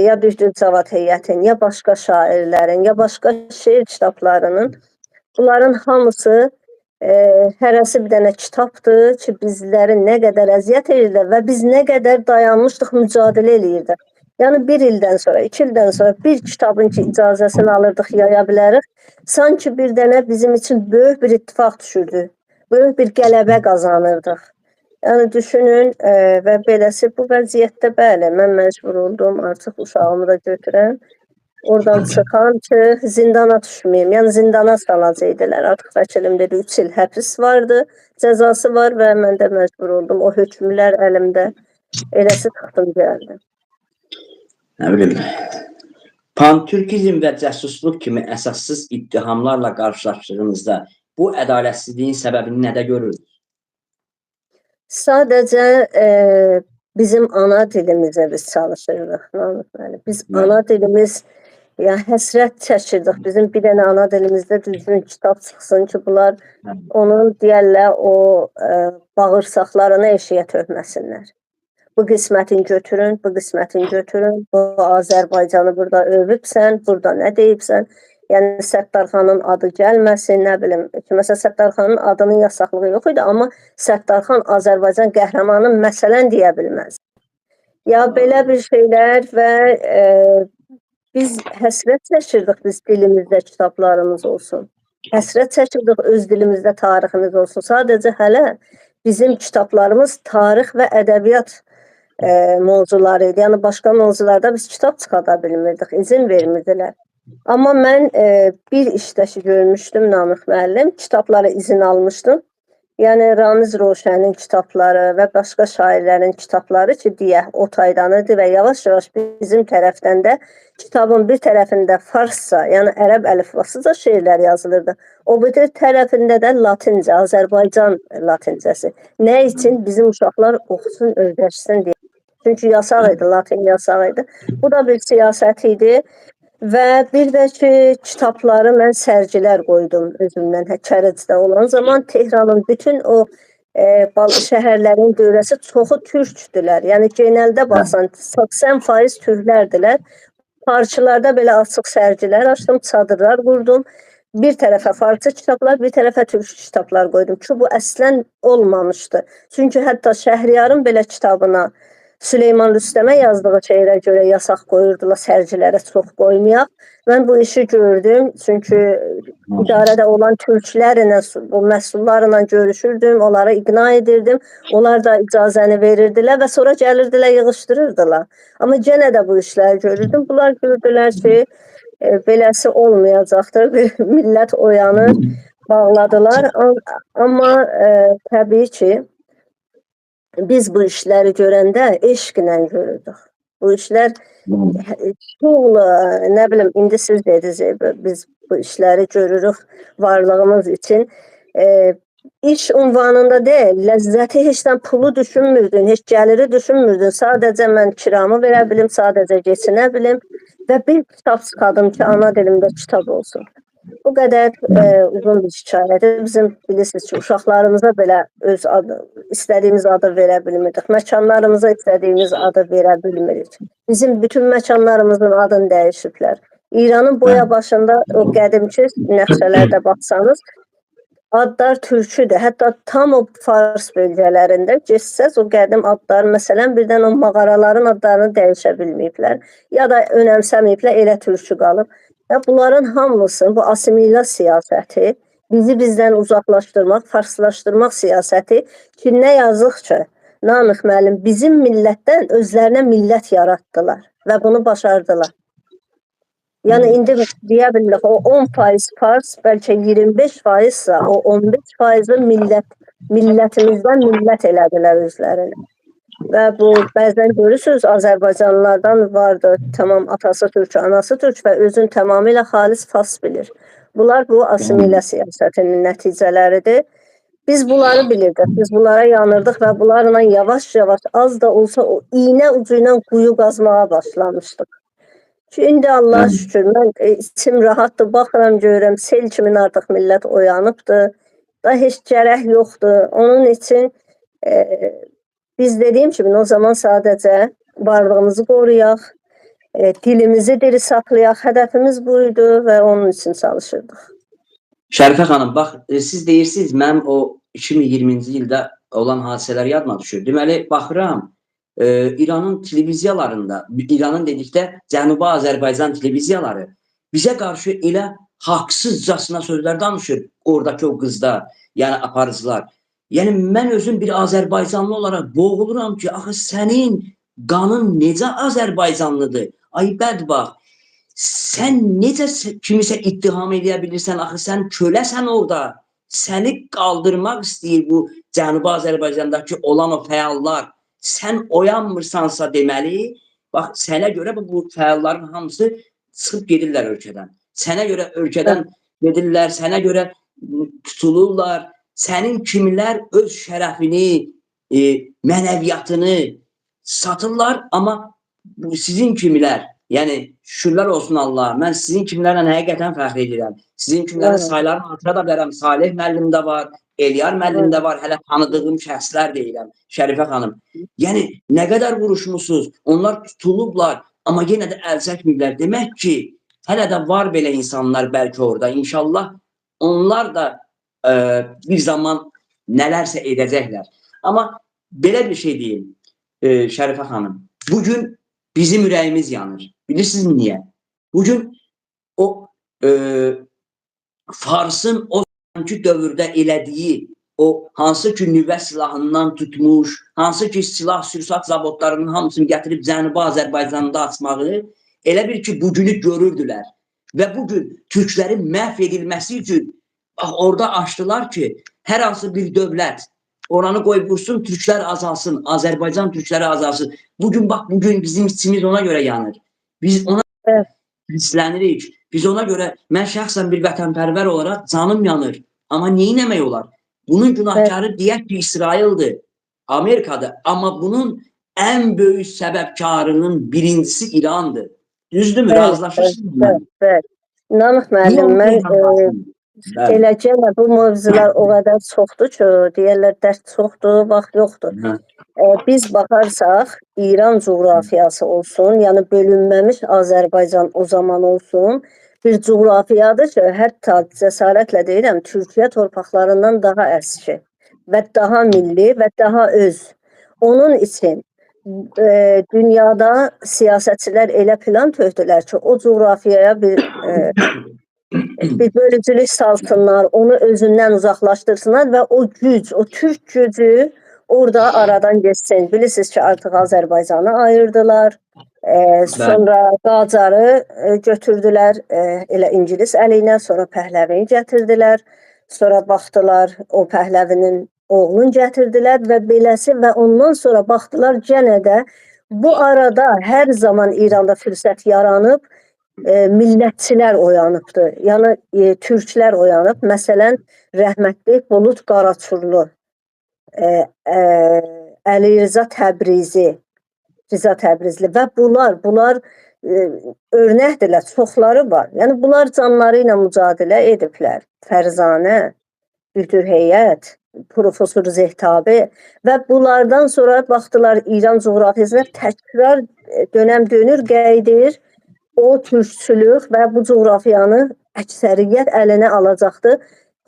[SPEAKER 3] ya Düzdür Cavad Heyətin, ya başqa şairlərin, ya başqa şeir kitablarının, bunların hamısı hərəsi bir dənə kitabdır ki, bizləri nə qədər əziyyət edirlər və biz nə qədər dayanmışdıq, mücadilə eləyirdik. Yəni bir ildən sonra, 2 ildən sonra bir kitabın ki icazəsini alırdıq, yaya bilərik. Sanki bir dənə bizim üçün böyük bir ittifaq düşürdü. Böyük bir qələbə qazanırdıq. Yəni düşünün və beləsi bu vəziyyətdə bəli, mən məcbur oldum artıq uşağımı da götürəm. Oradan çıxam ki, zindana düşməyim. Yəni zindana salacaqdılar. Artıq vəkilim dedi 3 il həbs vardı, cəzası var və mən də məcbur oldum. O hökmlər əlimdə. Eləsi çıxdım gəldim.
[SPEAKER 2] Nə bilim, pantürkizm və cəsusluq kimi əsassız ittihamlarla qarşılaşdığınızda bu ədalətsizliyin səbəbini nədə görürsünüz?
[SPEAKER 3] Sadəcə bizim ana dilimizə biz çalışırdıq, Namiq müəllim. Biz ana dilimiz, ya həsrət çəkirdik. Bizim bir dənə ana dilimizdə düzgün kitab çıxsın ki, bunlar onun deyərlər o bağırsaqlarına eşiyə tökməsinlər. Bu qismətin götürün, bu qismətin götürün, bu Azərbaycanı burada övübsən, burada nə deyibsən. Yəni Səttarxanın adı gəlməsin, nə bilim. Ki, məsələn, Səttarxanın adının yasaqlığı yox idi, amma Səttarxan Azərbaycan qəhrəmanı məsələn deyə bilməz. Ya belə bir şeylər və biz həsrət çəkirdik, biz dilimizdə kitablarımız olsun. Həsrət çəkirdik öz dilimizdə tariximiz olsun. Sadəcə hələ bizim kitablarımız tarix və ədəbiyyat mövzuları idi. Yəni başqa mövzularda biz kitab çıxarda bilmirdik, izin vermirdilər. Amma mən bir işdəki görmüşdüm Namiq müəllim, kitablara izin almışdım. Yəni Ramiz Roşənin kitabları və başqa şairlərin kitabları ki, deyək, o taydan idi və yavaş-yavaş bizim tərəfdən də kitabın bir tərəfində farsça, yəni ərəb əlifbasıca şeirlər yazılırdı. O bir tərəfində də latincə, Azərbaycan latincəsi. Nə üçün? Bizim uşaqlar oxusun, öyrəşsin deyə. Çünki yasaq idi, latin yasaq idi. Bu da bir siyasət idi. Və bir də ki, kitabları mən sərgilər qoydum özümdən. Kərəcdə olan zaman Tehranın bütün o şəhərlərin dövrəsi çoxu türkdülər. Yəni genəldə baxsan 80% türklərdilər. Parçalarda belə açıq sərgilər açdım, çadırlar qurdum. Bir tərəfə farsı kitablar, bir tərəfə türk kitablar qoydum ki, bu əslən olmamışdı. Çünki hətta Şəhriyarın belə kitabına Süleyman Rüstəmə yazdığı şeirə görə yasaq qoyurdular, sərgilərə çox qoymayaq. Mən bu işi gördüm, çünki idarədə olan türklərlə, bu məhsullarla görüşürdüm, onları iqna edirdim. Onlar da icazəni verirdilər və sonra gəlirdilər, yığışdırırdılar. Amma yenə də bu işləri görürdüm. Bunlar gördülər ki, beləsi olmayacaqdır. Bir millət oyanır, bağladılar. Amma təbii ki, biz bu işləri görəndə eşqlə görürdük. Bu işlər çox, nə bilim, indi siz dediniz, biz bu işləri görürük varlığımız üçün. İş unvanında deyil, ləzzəti heç də pulu düşünmürdün, heç gəliri düşünmürdün. Sadəcə mən kiramı verə bilim, sadəcə keçinə bilim və bir kitab çıxardım ki, ana dilimdə kitab olsun. Bu qədər uzun bir hekayədir. Bizim bilirsiniz ki, uşaqlarımıza belə öz adı, istədiyimiz adı verə bilmirdik. Məkanlarımıza istədiyimiz adı verə bilmirik. Bizim bütün məkanlarımızın adını dəyişiblər. İranın boya başında o qədimki nəqşələrdə baxsanız, adlar türküdür. Hətta tam o fars bölgələrində getsəz o qədim adlar, məsələn, birdən o mağaraların adlarını dəyişə bilməyiblər. Ya da önəmsəməyiblər, elə türkü qalıb. Və bunların hamısı, bu asimilə siyasəti, bizi bizdən uzaqlaşdırmaq, farslaşdırmaq siyasəti ki, nə yazıq ki, Namiq müəllim, bizim millətdən özlərinə millət yaratdılar və bunu başardılar. Yəni indi deyə bilirik, o 10% fars, bəlkə 25%-sa, o 15%-ı millətimizdən millət elədilər özlərini. Və bu bəzən görürsünüz Azərbaycanlılardan vardı, tamam atası türk, anası türk və özünü tamamilə xalis fars bilir. Bunlar bu asimilə siyasətinin nəticələridir. Biz bunları bilirdik, biz bunlara yanırdıq və bunlarla yavaş-yavaş az da olsa o iynə ucu ilə quyu qazmağa başlamışdıq. Ki indi Allaha şükür, mən içim rahatdır, baxıram görürəm, sel kimi artıq millət oyanıbdır. Da heç gərək yoxdur. Onun üçün biz dediyim kimi o zaman sadəcə varlığımızı qoruyaq, dilimizi diri saxlayaq. Hədəfimiz bu idi və onun üçün çalışırdıq.
[SPEAKER 2] Şərifə xanım, bax, siz deyirsiniz, mənim o 2020-ci ildə olan hadisələr yadıma düşür. Deməli, baxıram, İranın televiziyalarında, İranın dedikdə Cənubi Azərbaycan televiziyaları bizə qarşı elə haqsızcasına sözlər danışır oradakı o qızlar, yəni aparıcılar. Yəni mən özüm bir Azərbaycanlı olaraq boğuluram ki, axı sənin qanın necə Azərbaycanlıdır? Ay bədbəxt, sən necə kimisə ittiham edə bilirsən? Axı sən köləsən orada. Səni qaldırmaq istəyir bu Cənubi Azərbaycandakı olan o fəallar. Sən oyanmırsansa deməli, bax sənə görə bu fəalların hamısı çıxıb gedirlər ölkədən. Sənə görə ölkədən gedirlər, sənə görə tutulurlar. Sənin kimlər öz şərəfini, mənəviyyatını satırlar, amma bu sizin kimlər, yəni şükürlər olsun Allaha, mən sizin kimlərlə həqiqətən fəxr edirəm. Sizin kimlərin saylarını artıra da bilərəm. Salih müəllim də var, Eliyar müəllim də var, hələ tanıdığım şəxslər deyirəm, Şərifə xanım. Yəni nə qədər vuruşmusunuz, onlar tutulublar, amma yenə də əl çəkməyiblər. Demək ki, hələ də var belə insanlar bəlkə orada. İnşallah onlar da bir zaman nələrsə edəcəklər. Amma belə bir şey deyim, Şərifə xanım, bugün bizim ürəyimiz yanır. Bilirsiniz niyə? Bugün o Farsın o zamanki dövrdə elədiyi, o hansı ki nüvə silahından tutmuş, hansı ki silah sürsat zavodlarının hamısını gətirib Cənubi Azərbaycanda açmağı, elə bir ki bugünü görürdülər. Və bugün türklərin məhv edilməsi üçün bax orada açdılar ki, hər hansı bir dövlət oranı qoy vursun, türklər azalsın, Azərbaycan türkləri azalsın. Bugün bax, bugün bizim içimiz ona görə yanır. Biz ona hisslənirik. Biz ona görə, mən şəxsən bir vətənpərvər olaraq canım yanır. Amma neynəmək olar? Bunun günahkarı deyək ki, İsraildir, Amerikadır. Amma bunun ən böyük səbəbkarının birincisi İrandır. Düzdürmü? Razılaşırsınız mı?
[SPEAKER 3] Evet. Namıq müəllim, mən eləcə bu mövzular o qədər çoxdur ki, deyirlər dərd çoxdur, vaxt yoxdur. Biz baxarsaq, İran coğrafiyası olsun, yəni bölünməmiş Azərbaycan o zaman olsun, bir coğrafiyadır ki, hətta cəsarətlə deyirəm, Türkiyə torpaqlarından daha əski və daha milli və daha öz. Onun üçün dünyada siyasətçilər elə plan tökdülər ki, o coğrafiyaya bir bölücülük salsınlar, onu özündən uzaqlaşdırsınlar və o güc, o türk gücü orada aradan geçsin. Bilirsiniz ki, artıq Azərbaycanı ayırdılar. Sonra Qacarı götürdülər, elə İngilis əli ilə, sonra Pəhləvini gətirdilər. Sonra baxdılar, o Pəhləvinin oğlunu gətirdilər və beləsi və ondan sonra baxdılar genə də bu arada hər zaman İranda fürsət yaranıb, millətçilər oyanıbdır. Yəni türklər oyanıb. Məsələn, rəhmətli Bulut Qaraçurlu, Əli Rza Təbrizi, Rza Təbrizli və bunlar örnəkdirlər, çoxları var. Yəni bunlar canları ilə mücadilə ediblər. Fərzanə, Büdür Heyət, Profesor Zehtabi və bunlardan sonra baxdılar İran coğrafiyasına təkrar dönəm dönür, qayıdır. O türkçülük və bu coğrafiyanı əksəriyyət əlinə alacaqdı.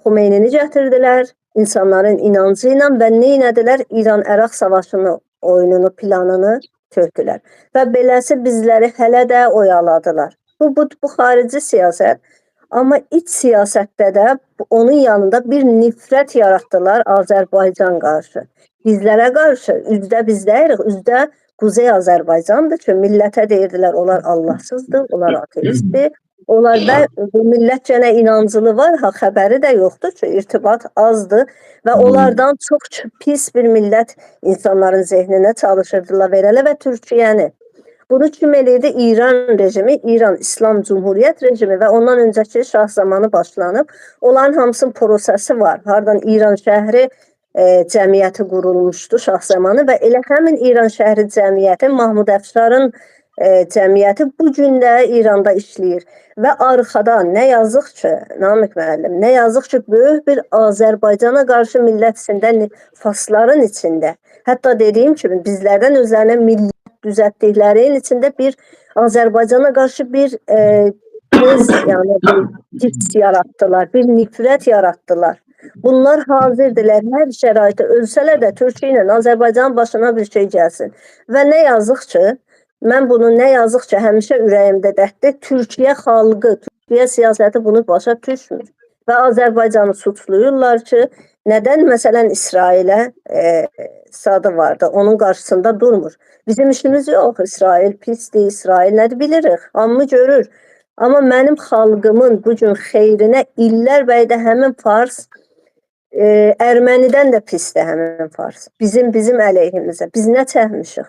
[SPEAKER 3] Xümeynini gətirdilər insanların inancı ilə və nə etdilər? İran-Əraq savaşını, oyununu, planını tökdülər. Və beləsi bizləri hələ də oyaladılar. Bu xarici siyasət. Amma iç siyasətdə də onun yanında bir nifrət yaratdılar Azərbaycan qarşı. Bizlərə qarşı, üzdə biz deyirik, üzdə Quzey Azərbaycandır ki, millətə deyirdilər, onlar Allahsızdır, onlar ateistdir, Onlar və bu millət gənə inancılı var, ha xəbəri də yoxdur ki, irtibat azdır və onlardan çox pis bir millət insanların zehninə çalışırdılar verələ və Türkiyəni. Bunu kim eləyirdi? İran rejimi, İran İslam Cumhuriyyət rejimi və ondan öncəki şah zamanı başlanıb. Onların hamısının prosesi var. Hardan İran şəhri cəmiyyəti qurulmuşdu şah zamanı və elə həmin İran şəhri cəmiyyəti Mahmud Əfşarın cəmiyyəti bu gün də İranda işləyir və arxada nə yazıq ki, Namiq müəllim, nə yazıq ki, böyük bir Azərbaycana qarşı millət içində, fasların içində, hətta dediyim kimi bizlərdən özlərinə millət düzəltdiklərinin içində bir Azərbaycana qarşı bir yəni bir his yaratdılar, bir nifrət yaratdılar. Bunlar hazırdılar, hər şəraitdə ölsələr də Türkiyə ilə Azərbaycanın başına bir şey gəlsin. Və nə yazıq ki, mən bunu nə yazıq ki, həmişə ürəyimdə dərtdir. Türkiyə xalqı, Türkiyə siyasəti bunu başa düşmür. Və Azərbaycanı suçluyurlar ki, nədən məsələn İsrailə sadı vardı, onun qarşısında durmur. Bizim işimiz yox, İsrail pisdir, İsrail nədir bilirik, hamı görür. Amma mənim xalqımın bu gün xeyrinə illər bəy də həmin fars, Ermənidən də pisdir həmin fars. Bizim əleyhimizə, biz nə çəkmişik?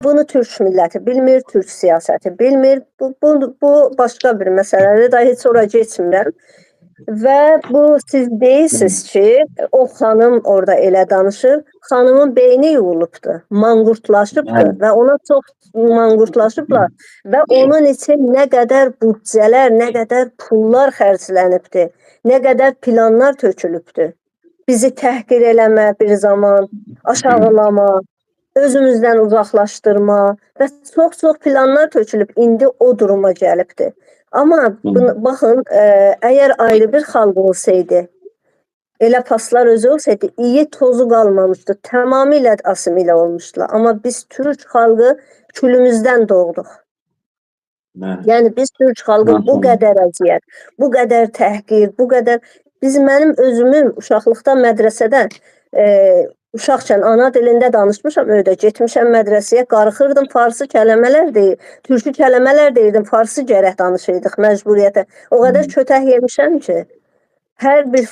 [SPEAKER 3] Bunu türk milləti bilmir, türk siyasəti bilmir. Bu başqa bir məsələdir, daha heç ora keçmirəm. Və bu siz deyirsiniz ki, o xanım orada elə danışır, xanımın beyni yuyulubdur, manqurtlaşıbdır və ona çox manqurtlaşıblar və onun üçün nə qədər büdcələr, nə qədər pullar xərclənibdir, nə qədər planlar tökülübdür. Bizi təhqir eləmə bir zaman, aşağılama, özümüzdən uzaqlaşdırma və çox-çox planlar tökülüb, indi o duruma gəlibdir. Amma baxın, əgər ayrı bir xalq olsaydı, elə paslar özü olsaydı, iyi tozu qalmamışdı, tamamilə asimilə olmuşdular. Amma biz türk xalqı külümüzdən doğduq. Yəni biz türk xalqı bu qədər əziyyət, bu qədər təhqir, bu qədər... Biz mənim özümüm uşaqlıqdan mədrəsədən, uşaqkən ana dilində danışmışam, öydə getmişəm mədrəsəyə, qarıxırdım, farsı kələmələr deyir, türkü kələmələr deyirdim, farsı gərək danışırdıq məcburiyyətə. O qədər kötək yemişəm ki, hər bir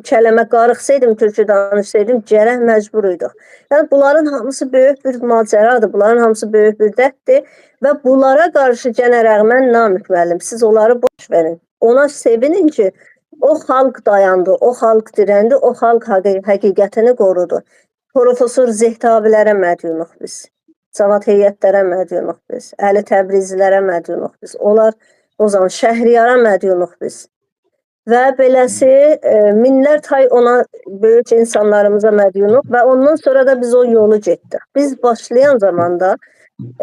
[SPEAKER 3] kələmə qarıxsaydım, türkü danışsaydım, gərək məcbur idik. Yəni bunların hamısı böyük bir macəradır, bunların hamısı böyük bir dərddir və bunlara qarşı gənə rəğmən Namiq müəllim, siz onları boş verin. Ona sevinin ki, o xalq dayandı, o xalq dirəndi, o xalq həqiqətini qorudu. Profesor Zehtabilərə mədyunuq biz, Cavad Heyətlərə mədyunuq biz, Əli Təbrizilərə mədyunuq biz, onlar o zaman Şəhriyara mədyunuq biz. Və beləsi minlər tay ona böyük insanlarımıza mədyunuq və ondan sonra da biz o yolu getdik. Biz başlayan zamanda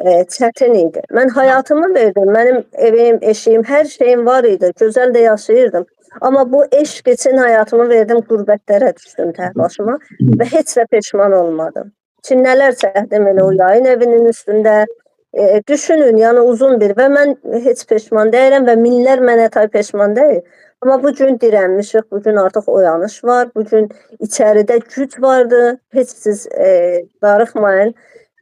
[SPEAKER 3] çətin idi. Mən həyatımı verdim, mənim evim, eşiyim, hər şeyim var idi, gözəl də yaşayırdım. Amma bu eşq üçün həyatımı verdim, qürbətlərə düşdüm tək başıma və heç də peşman olmadım. Ki, nələr çəkdim elə o yayın evinin üstündə. Düşünün, yəni uzun bir və mən heç peşman deyiləm və minlər mənə tay peşman deyil. Amma bu gün dirənmişik, bu gün artıq oyanış var, bu gün içəridə güc vardı, heç siz darıxmayın.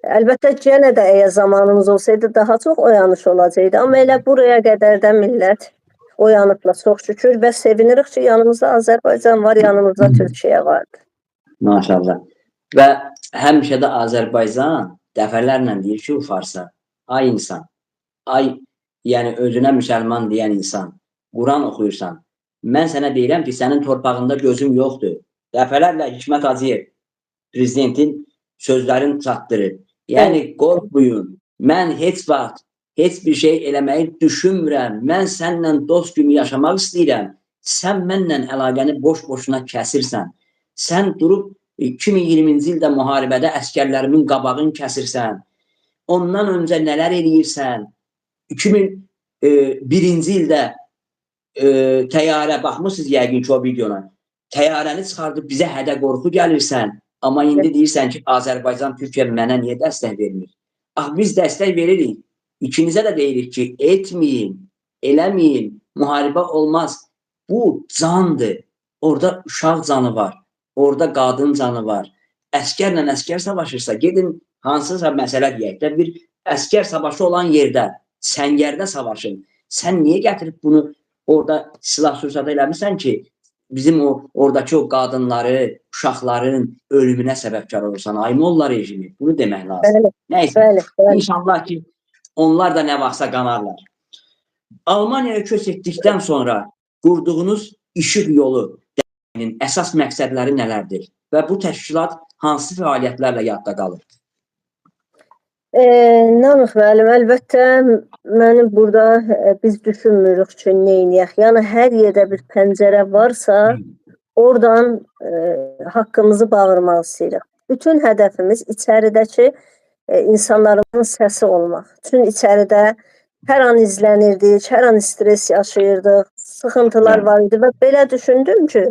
[SPEAKER 3] Əlbəttə, yenə də əgər zamanımız olsaydı daha çox oyanış olacaqdı. Amma elə buraya qədər də millət oyanıblar, çox şükür və sevinirik ki, yanımızda Azərbaycan var, yanımızda Türkiyə vardı.
[SPEAKER 2] Maşallah. Və həmişə də Azərbaycan dəfələrlə deyir ki, Farsa, ay insan, ay, yəni özünə müsəlman deyən insan, Quran oxuyursan, mən sənə deyirəm ki, sənin torpağında gözüm yoxdur. Dəfələrlə Hikmət Hacıyev prezidentin sözlərini çatdırır. Yəni, qorxmayın, mən heç vaxt heç bir şey eləməyi düşünmürəm. Mən səninlə dost kimi yaşamaq istəyirəm. Sən mənlə əlaqəni boş-boşuna kəsirsən. Sən durub 2020-ci ildə müharibədə əskərlərimin qabağını kəsirsən. Ondan öncə nələr eləyirsən? 2001-ci ildə təyyarə, baxmısınız yəqin ki o videona, təyyarəni çıxardıb bizə hədə qorxu gəlirsən. Amma indi deyirsən ki, Azərbaycan, Türkiyə mənə niyə dəstək vermir? Ax, biz dəstək veririk. İkinizə də deyirik ki, etməyin, eləməyin, müharibə olmaz. Bu candır. Orada uşaq canı var, orada qadın canı var. Əskərlə əskər savaşırsa, gedin hansısa məsələ deyək də, bir əskər savaşı olan yerdə, səngərdə savaşın. Sən niyə gətirib bunu orada silah-sursat eləmisən ki, bizim o oradakı o qadınları, uşaqların ölümünə səbəbkar olursan? Ay molla rejimi. Bunu demək lazım.
[SPEAKER 3] Bəli,
[SPEAKER 2] Nəysə,
[SPEAKER 3] bəli, bəli.
[SPEAKER 2] İnşallah ki, onlar da nə vaxtsa qanarlar. Almaniyaya köç etdikdən sonra qurduğunuz İşıq Yolu dərnəyinin əsas məqsədləri nələrdir və bu təşkilat hansı fəaliyyətlərlə yadda qalır?
[SPEAKER 3] Namiq müəllim, əlbəttə mənim burada biz düşünmürük ki, neyniyək. Yəni hər yerdə bir pəncərə varsa, oradan haqqımızı bağırmaq istəyirik. Bütün hədəfimiz içəridəki insanların səsi olmaq. Çünki içəridə hər an izlənirdik, hər an stres yaşayırdıq, sıxıntılar var idi və belə düşündüm ki,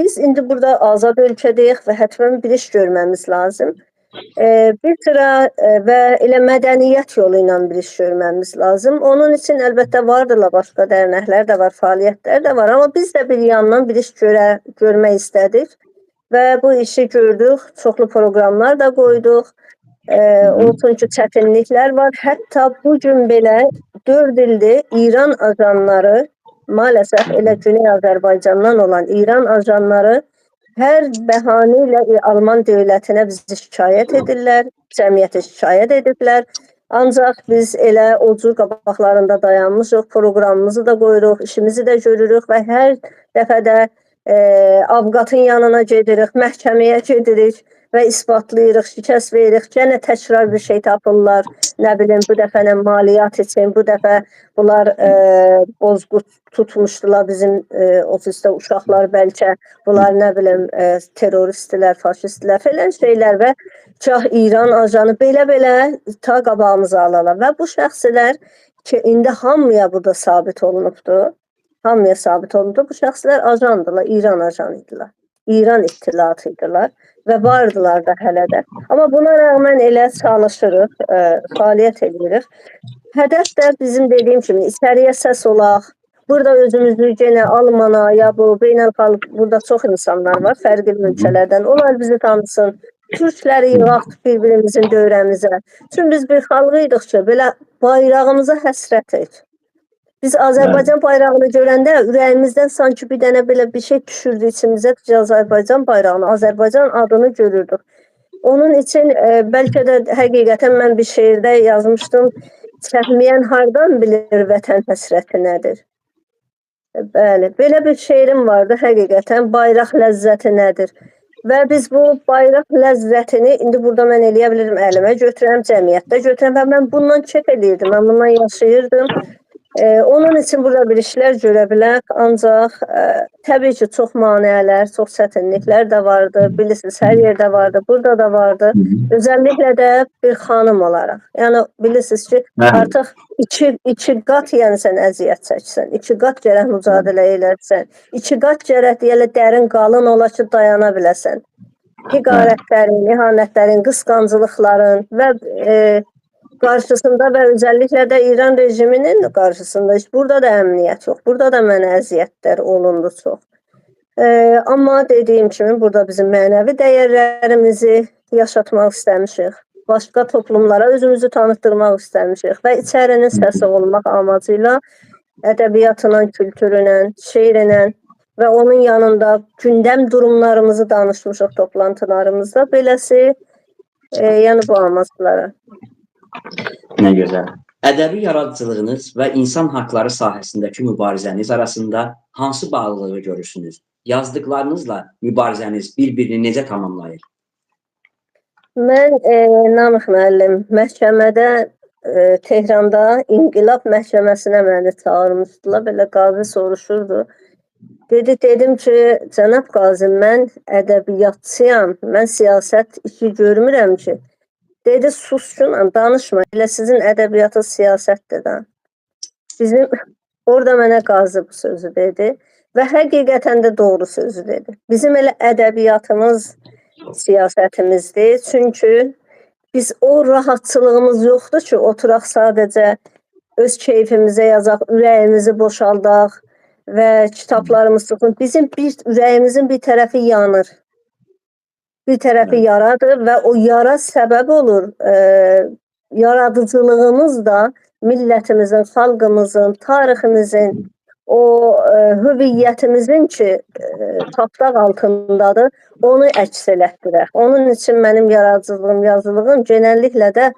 [SPEAKER 3] biz indi burada azad ölkədəyik və hətmən bir iş görməmiz lazım. Bir sıra və elə mədəniyyət yolu ilə bir iş görməmiz lazım. Onun üçün əlbəttə vardılar, başqa dərnəklər də var, fəaliyyətlər də var, amma biz də bir yandan bir iş görmək istədik və bu işi gördük, çoxlu proqramlar da qoyduq. Olsun ki, çətinliklər var. Hətta bu gün belə 4 ildir İran ajanları, maalesef elə Güney Azərbaycandan olan İran ajanları hər bəhanə ilə Alman dövlətinə bizi şikayət edirlər, cəmiyyətə şikayət ediblər. Ancaq biz elə o cür qabaqlarında dayanmışıq, proqramımızı da qoyuruq, işimizi də görürük və hər dəfə də avuqatın yanına gedirik, məhkəməyə gedirik və isbatlayırıq, şikəst veririk. Gənə təkrar bir şey tapırlar. Nə bilim, bu dəfə nə maliyyat üçün, bu dəfə bunlar bozqurt tutmuşdular bizim ofisdə uşaqlar, bəlkə bunlar nə bilim terroristlər, faşistlər falan şeylər və gah İran ajanı belə-belə ta qabağımıza alırlar. Və bu şəxslər ki, indi hamıya burada sabit olunubdur, hamıya sabit olunubdur, bu şəxslər ajandılar, İran ajanı idilər, İran ittilatı idilər və vardılar da hələ də. Amma buna rəğmən elə çalışırıq, fəaliyyət edirik. Hədəf də bizim dediyim kimi içəriyə səs olaq. Burada özümüzü yenə Almana ya bu beynəlxalq, burada çox insanlar var fərqli ölkələrdən. Onlar bizi tanısın. Türkləri yığaq bir-birimizin dövrəmizə. Çünki biz bir xalq idik ki, belə bayrağımıza həsrətik. Biz Azərbaycan bayrağını görəndə ürəyimizdən sanki bir dənə belə bir şey düşürdü içimizə, biz Azərbaycan bayrağını, Azərbaycan adını görürdük. Onun üçün bəlkə də həqiqətən mən bir şeirdə yazmışdım, çəkməyən hardan bilir vətən həsrəti nədir? Bəli, belə bir şeirim vardı həqiqətən, bayraq ləzzəti nədir? Və biz bu bayraq ləzzətini indi burada mən eləyə bilirəm, əlimə götürəm, cəmiyyətdə götürəm və mən bundan kef eləyirdim, mən bundan yaşayırdım. Onun üçün burada bir işlər görə bilər, ancaq təbii ki, çox maneələr, çox çətinliklər də vardı, bilirsiniz, hər yerdə vardı, burada da vardı. Özəlliklə də bir xanım olaraq. Yəni, bilirsiniz ki, artıq iki qat yəni sən əziyyət çəksən, iki qat gərək mücadilə eləsən, iki qat gərək deyələ dərin qalın ola ki, dayana biləsən. Həqarətlərin, ihanətlərin, qısqancılıqların və qarşısında və özəlliklə də İran rejiminin qarşısında, burada da əmniyyət yox, burada da mənə əziyyətlər olundu çox. Amma dediyim kimi, burada bizim mənəvi dəyərlərimizi yaşatmaq istəmişik, başqa toplumlara özümüzü tanıtdırmaq istəmişik və içərinin səsi olmaq amacıyla ədəbiyyatla, kültürünə, şeirinə və onun yanında gündəm durumlarımızı danışmışıq toplantılarımızda, beləsi, yəni bu amaclara.
[SPEAKER 2] Nə gözəl. Ədəbi yaradıcılığınız və insan haqları sahəsindəki mübarizəniz arasında hansı bağlılığı görürsünüz? Yazdıqlarınızla mübarizəniz bir-birini necə tamamlayır?
[SPEAKER 3] Mən, Namiq müəllim, məhkəmədə, Tehranda İnqilab Məhkəməsinə məni çağırmışdılar. Belə qazi soruşurdu. Dedim ki, cənab qazi, mən ədəbiyyatçıyam, mən siyasət işi görmürəm ki. Dedi, sussun, danışma, elə sizin ədəbiyyatı siyasətdir da. Bizim, orada mənə qazi bu sözü dedi və həqiqətən də doğru sözü dedi. Bizim elə ədəbiyyatımız siyasətimizdir. Çünki biz o rahatçılığımız yoxdur ki, oturaq sadəcə öz keyfimizə yazaq, ürəyimizi boşaldaq və kitablarımız çıxın. Bizim bir ürəyimizin bir tərəfi yanır. Bir tərəfi yaradır və o yara səbəb olur yaradıcılığımız da millətimizin, xalqımızın, tariximizin, o hüviyyətimizin ki, tapdaq altındadır, onu əks elətdirək. Onun üçün mənim yaradıcılığım, yazılığım genəlliklə də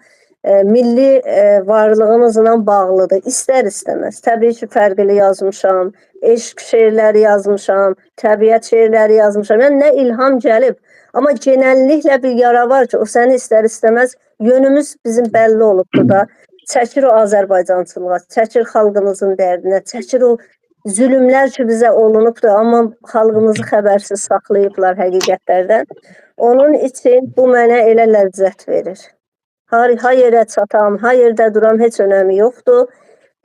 [SPEAKER 3] milli varlığımızla bağlıdır. İstər istəməz. Təbii ki, fərqli yazmışam, eşq şeirləri yazmışam, təbiət şeirləri yazmışam. Yəni nə ilham gəlib. Amma genəlliklə bir yara var ki, o səni istər istəməz yönümüz bizim bəlli olubdur da. Çəkir o Azərbaycançılığa, çəkir xalqımızın dərdinə, çəkir o zülmlər ki bizə olunubdur, amma xalqımızı xəbərsiz saxlayıblar həqiqətlərdən. Onun üçün bu mənə elə ləzzət verir. Ha yerə çatam, ha yerdə duram, heç önəmi yoxdur.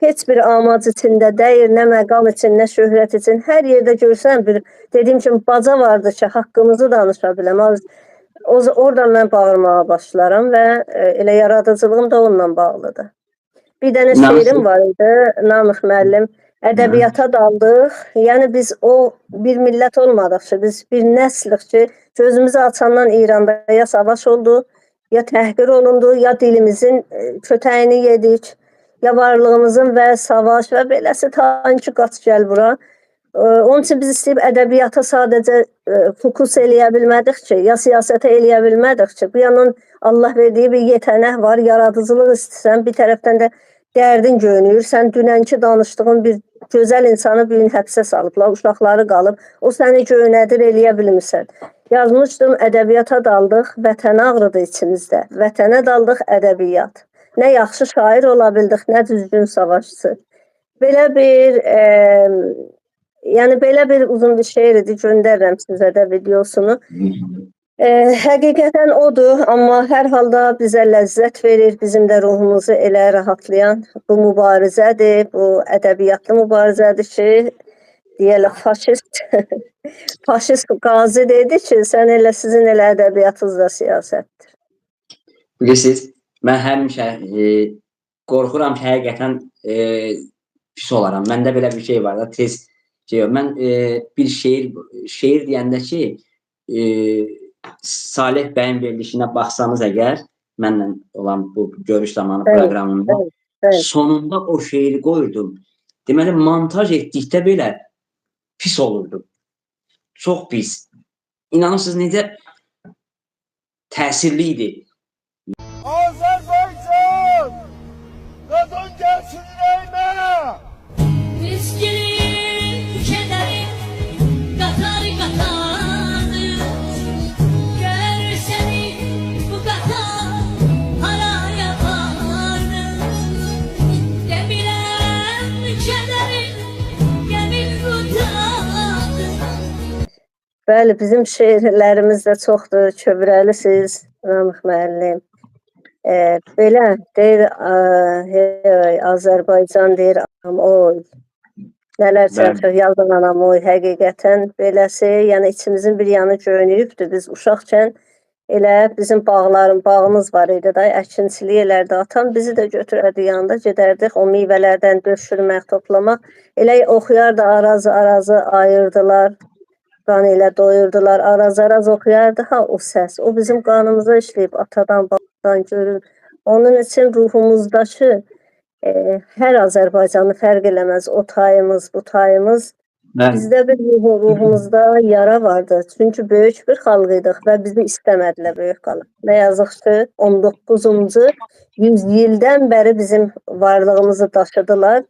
[SPEAKER 3] Heç bir amac içində deyil, nə məqam üçün, nə şöhrət üçün. Hər yerdə görsən bir, dediyim kimi baca vardı ki, haqqımızı danışa biləm. Oradan mən bağırmağa başlaram və elə yaradıcılığım da onunla bağlıdır. Bir dənə şeirim var idi, Namıq müəllim. Ədəbiyyata daldıq. Yəni biz o bir millət olmadıq ki, biz bir nəslik ki, gözümüzü açandan İranda ya savaş oldu, ya təhqir olundu, ya dilimizin kötəyini yedik, ya varlığımızın və savaş və beləsi ta ki qaç gəl bura. Onun üçün biz istəyib ədəbiyyata sadəcə fokus eləyə bilmədik ki, ya siyasətə eləyə bilmədik ki, bu yandan Allah verdiyi bir yetənək var, yaradıcılıq istəsən, bir tərəfdən də dərdin göynüyür. Sən dünənki danışdığın bir gözəl insanı bu gün həbsə salıblar, uşaqları qalıb, o səni göynədir, eləyə bilmirsən. Yazmışdım, ədəbiyyata daldıq, vətən ağrıdı içimizdə, vətənə daldıq ədəbiyyat. Nə yaxşı şair ola bildik, nə düzgün savaşçı. Belə bir, yəni belə bir uzun bir şeir idi, göndərirəm sizə də videosunu. Həqiqətən odur, amma hər halda bizə ləzzət verir, bizim də ruhumuzu elə rahatlayan bu mübarizədir, bu ədəbiyyatlı mübarizədir ki, deyərlər faşist, faşist qazi dedi ki, sən elə sizin elə ədəbiyyatınız da siyasətdir.
[SPEAKER 2] Bilirsiniz, mən həmişə qorxuram ki, həqiqətən pis olaram. Məndə belə bir şey var da, tez şey. Mən bir şeir deyəndə ki, Salih bəyin verilişinə baxsanız əgər, mənlə olan bu görüş zamanı proqramında, sonunda o şeiri qoyurdum. Deməli, montaj etdikdə belə pis olurdu. Çox pis. İnanırsınız, necə təsirli idi.
[SPEAKER 4] Azərbaycan! Qadın gəlsin ürəyimə!
[SPEAKER 5] Miskinin kederi qatar qatardır. Gör seni bu qatar haraya vardı. Demirəm kederi gəmim qutardı.
[SPEAKER 3] Bəli, bizim şeirlərimiz də çoxdur, çöbrəlisiz, Namıq müəllim. Belə deyir, hey, Azərbaycan deyir, anam oy. Nələr çəkir, yazın anam oy, həqiqətən beləsi, yəni içimizin bir yanı göynüyübdür. Biz uşaqkən elə bizim bağımız var idi da, əkinçilik elərdi. Atam bizi də götürərdi yanında, gedərdik o meyvələrdən döşürmək, toplamaq. Elə oxuyardı, arazı ayırdılar, qan ilə doyurdular, araz-araz oxuyardı, ha o səs. O bizim qanımıza işləyib, atadan, babadan görür. Onun üçün ruhumuzdakı hər Azərbaycanlı fərq eləməz, o tayımız, bu tayımız. Bizdə bir ruhumuzda yara vardı. Çünki böyük bir xalq idik və bizi istəmədilər böyük xalq. Nə yazıq ki, 19-cu yüzyıldan bəri bizim varlığımızı daşıdılar,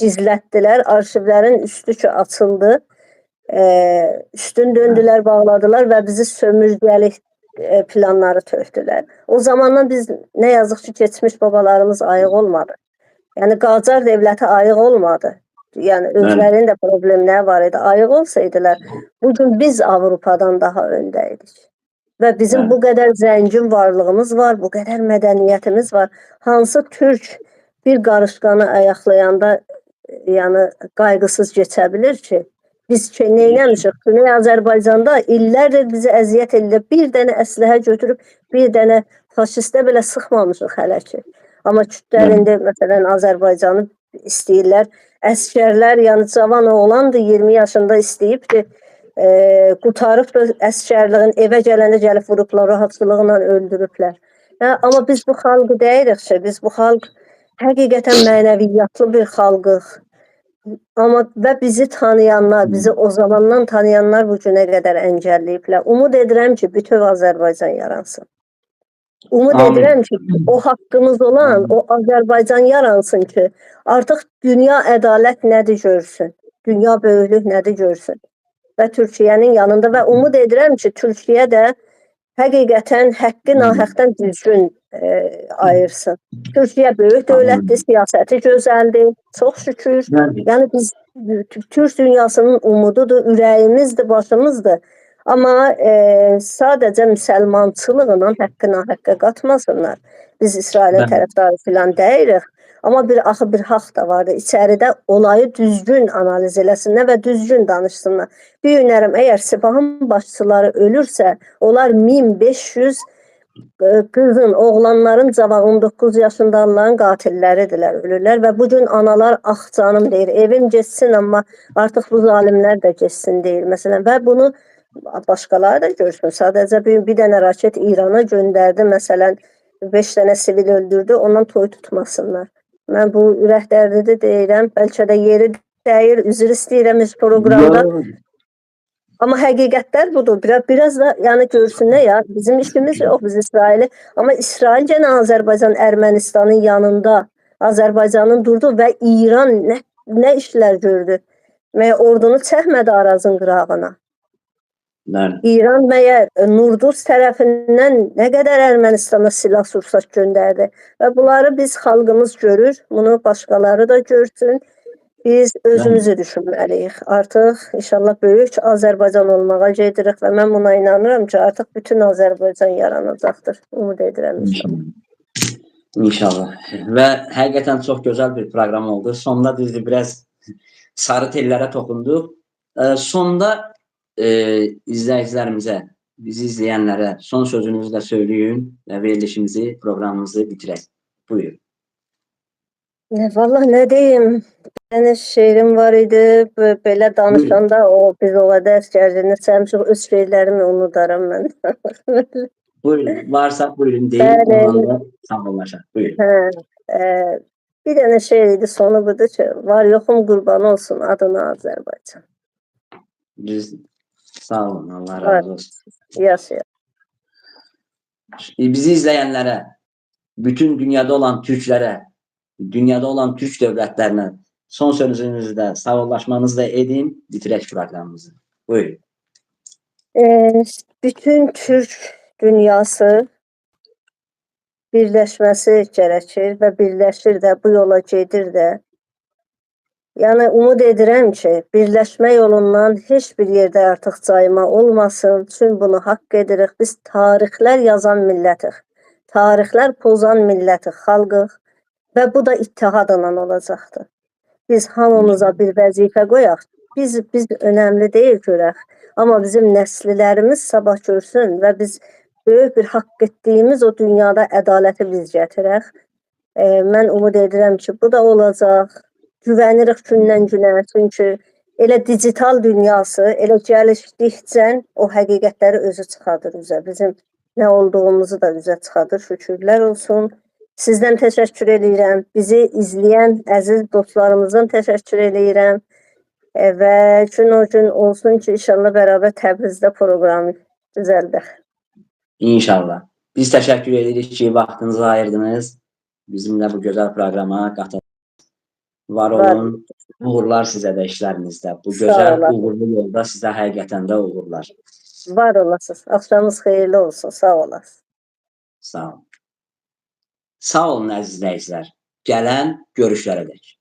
[SPEAKER 3] gizlətdilər. Arxivlərin üstü ki açıldı. Üstün döndülər, bağladılar və bizi sömürgəlik planları tökdülər. O zamandan biz nə yazıq ki, keçmiş babalarımız ayıq olmadı. Yəni Qacar dövləti ayıq olmadı. Yəni özlərinin də problemləri var idi. Ayıq olsaydılar, bugün biz Avropadan daha öndəydik. Və bizim bu qədər zəngin varlığımız var, bu qədər mədəniyyətimiz var. Hansı türk bir qarışqanı ayaqlayanda yəni qayğısız keçə bilir ki? Biz ki, neynəmişik? Güney Azərbaycanda illərdir bizi əziyyət edir. Bir dənə əsləhə götürüb, bir dənə faşistə belə sıxmamışıq hələ ki. Amma kürdlər indi məsələn Azərbaycanı istəyirlər. Əskərlər, yəni cavan oğlandı, 20 yaşında istəyibdi, qurtarıbdı əskərliğin, evə gələndə gəlib vurublar, rahatçılıqla öldürüblər. Hə, amma biz bu xalqı deyirik ki, biz bu xalq həqiqətən mənəviyyatlı bir xalqıq. Amma və bizi tanıyanlar, bizi o zamandan tanıyanlar bu günə qədər əngəlləyiblər. Umud edirəm ki, bütöv Azərbaycan yaransın. Umud edirəm ki, o haqqımız olan o Azərbaycan yaransın ki, artıq dünya ədalət nədir görsün, dünya böyüklük nədir görsün. Və Türkiyənin yanında və umud edirəm ki, Türkiyə də həqiqətən həqqi nahəqdən düzgün ayırsın. Türkiyə böyük dövlətdir, siyasəti gözəldir, çox şükür. Yəni biz Türk dünyasının umududur, ürəyimizdir, başımızdır. Amma sadəcə müsəlmançılıqla həqqi nahəqqə qatmasınlar. Biz İsrailin tərəfdarı filan deyirik. Amma bir axı bir haqq da vardır. İçəridə olayı düzgün analiz eləsinlər və düzgün danışsınlar. Bir günlərim əgər Sipahın başçıları ölürsə, onlar 1500 qızın, oğlanların, cavan 19 yaşındaların qatilləridirlər, ölürlər və bu gün analar ax canım deyir, evim getsin, amma artıq bu zalimlər də getsin deyir məsələn və bunu başqaları da görsün. Sadəcə bir dənə raket İrana göndərdi, məsələn 5 dənə sivil öldürdü, ondan toy tutmasınlar. Mən bu ürək dərdidir deyirəm, bəlkə də yeri dəyir, üzr istəyirəm öz proqramda. Amma həqiqətlər budur. Biraz da yəni görsünlər ya, bizim işimiz yox, biz İsraili. Amma İsrail gənə Azərbaycan Ermənistanın yanında Azərbaycanın durdu və İran nə işlər gördü? Məyər ordunu çəkmədi Arazın qırağına. İran məyər Nurduz tərəfindən nə qədər Ermənistana silah sursat göndərdi və bunları biz xalqımız görür, bunu başqaları da görsün. Biz özümüzü düşünməliyik. Artıq inşallah böyük Azərbaycan olmağa gedirik və mən buna inanıram ki, artıq bütün Azərbaycan yaranacaqdır. Umud edirəm inşallah.
[SPEAKER 2] İnşallah. Və həqiqətən çox gözəl bir proqram oldu. Sonda düzdür biraz sarı tellərə toxunduq. Sonda izləyicilərimizə, bizi izləyənlərə son sözünüzü də söyləyin və verilişimizi, proqramımızı bitirək. Buyurun.
[SPEAKER 3] Vallahi nə deyim? Bir dənə şeirim var idi. Belə danışanda o biz o qədər gərginlik çəkmişik, öz şeirlərimi unudaram mən.
[SPEAKER 2] Buyurun, varsa buyurun deyin, ondan da sağollaşaq. Buyurun.
[SPEAKER 3] Hə, bir dənə şeir idi, sonu budur ki, var yoxum qurban olsun adına Azərbaycan.
[SPEAKER 2] Düz. Sağ olun, Allah razı olsun.
[SPEAKER 3] Yaşayın.
[SPEAKER 2] Bizi izləyənlərə, bütün dünyada olan türklərə, dünyada olan türk dövlətlərinə son sözünüzü də, sağollaşmanızı da edin, bitirək proqramımızı. Buyurun.
[SPEAKER 3] Bütün Türk dünyası birləşməsi gərəkir və birləşir də, bu yola gedir də. Yəni umud edirəm ki, birləşmə yolundan heç bir yerdə artıq cayma olmasın. Çünki bunu haqq edirik. Biz tarixlər yazan millətik. Tarixlər pozan millətik, xalqıq və bu da ittihadla olacaqdır. Biz hamımıza bir vəzifə qoyaq. Biz önəmli deyil görək. Amma bizim nəslilərimiz sabah görsün və biz böyük bir haqq etdiyimiz o dünyada ədaləti biz gətirək. Mən umud edirəm ki, bu da olacaq. Güvənirik gündən günə, çünki elə digital dünyası, elə gəlişdikcə o həqiqətləri özü çıxardır üzə. Bizim nə olduğumuzu da üzə çıxardır, şükürlər olsun. Sizdən təşəkkür edirəm, bizi izləyən əziz dostlarımızdan təşəkkür edirəm və gün o gün olsun ki, inşallah bərabər Təbrizdə proqramı düzəldək.
[SPEAKER 2] İnşallah. Biz təşəkkür edirik ki, vaxtınızı ayırdınız, bizimlə bu gözəl proqrama qatıldınız. Var olun, uğurlar sizə də işlərinizdə. Bu gözəl, uğurlu yolda sizə həqiqətən də uğurlar.
[SPEAKER 3] Var olasınız. Axşamınız xeyirli olsun. Sağ olasınız.
[SPEAKER 2] Sağ olun. Sağ olun əziz izləyicilər. Gələn görüşlərə dək.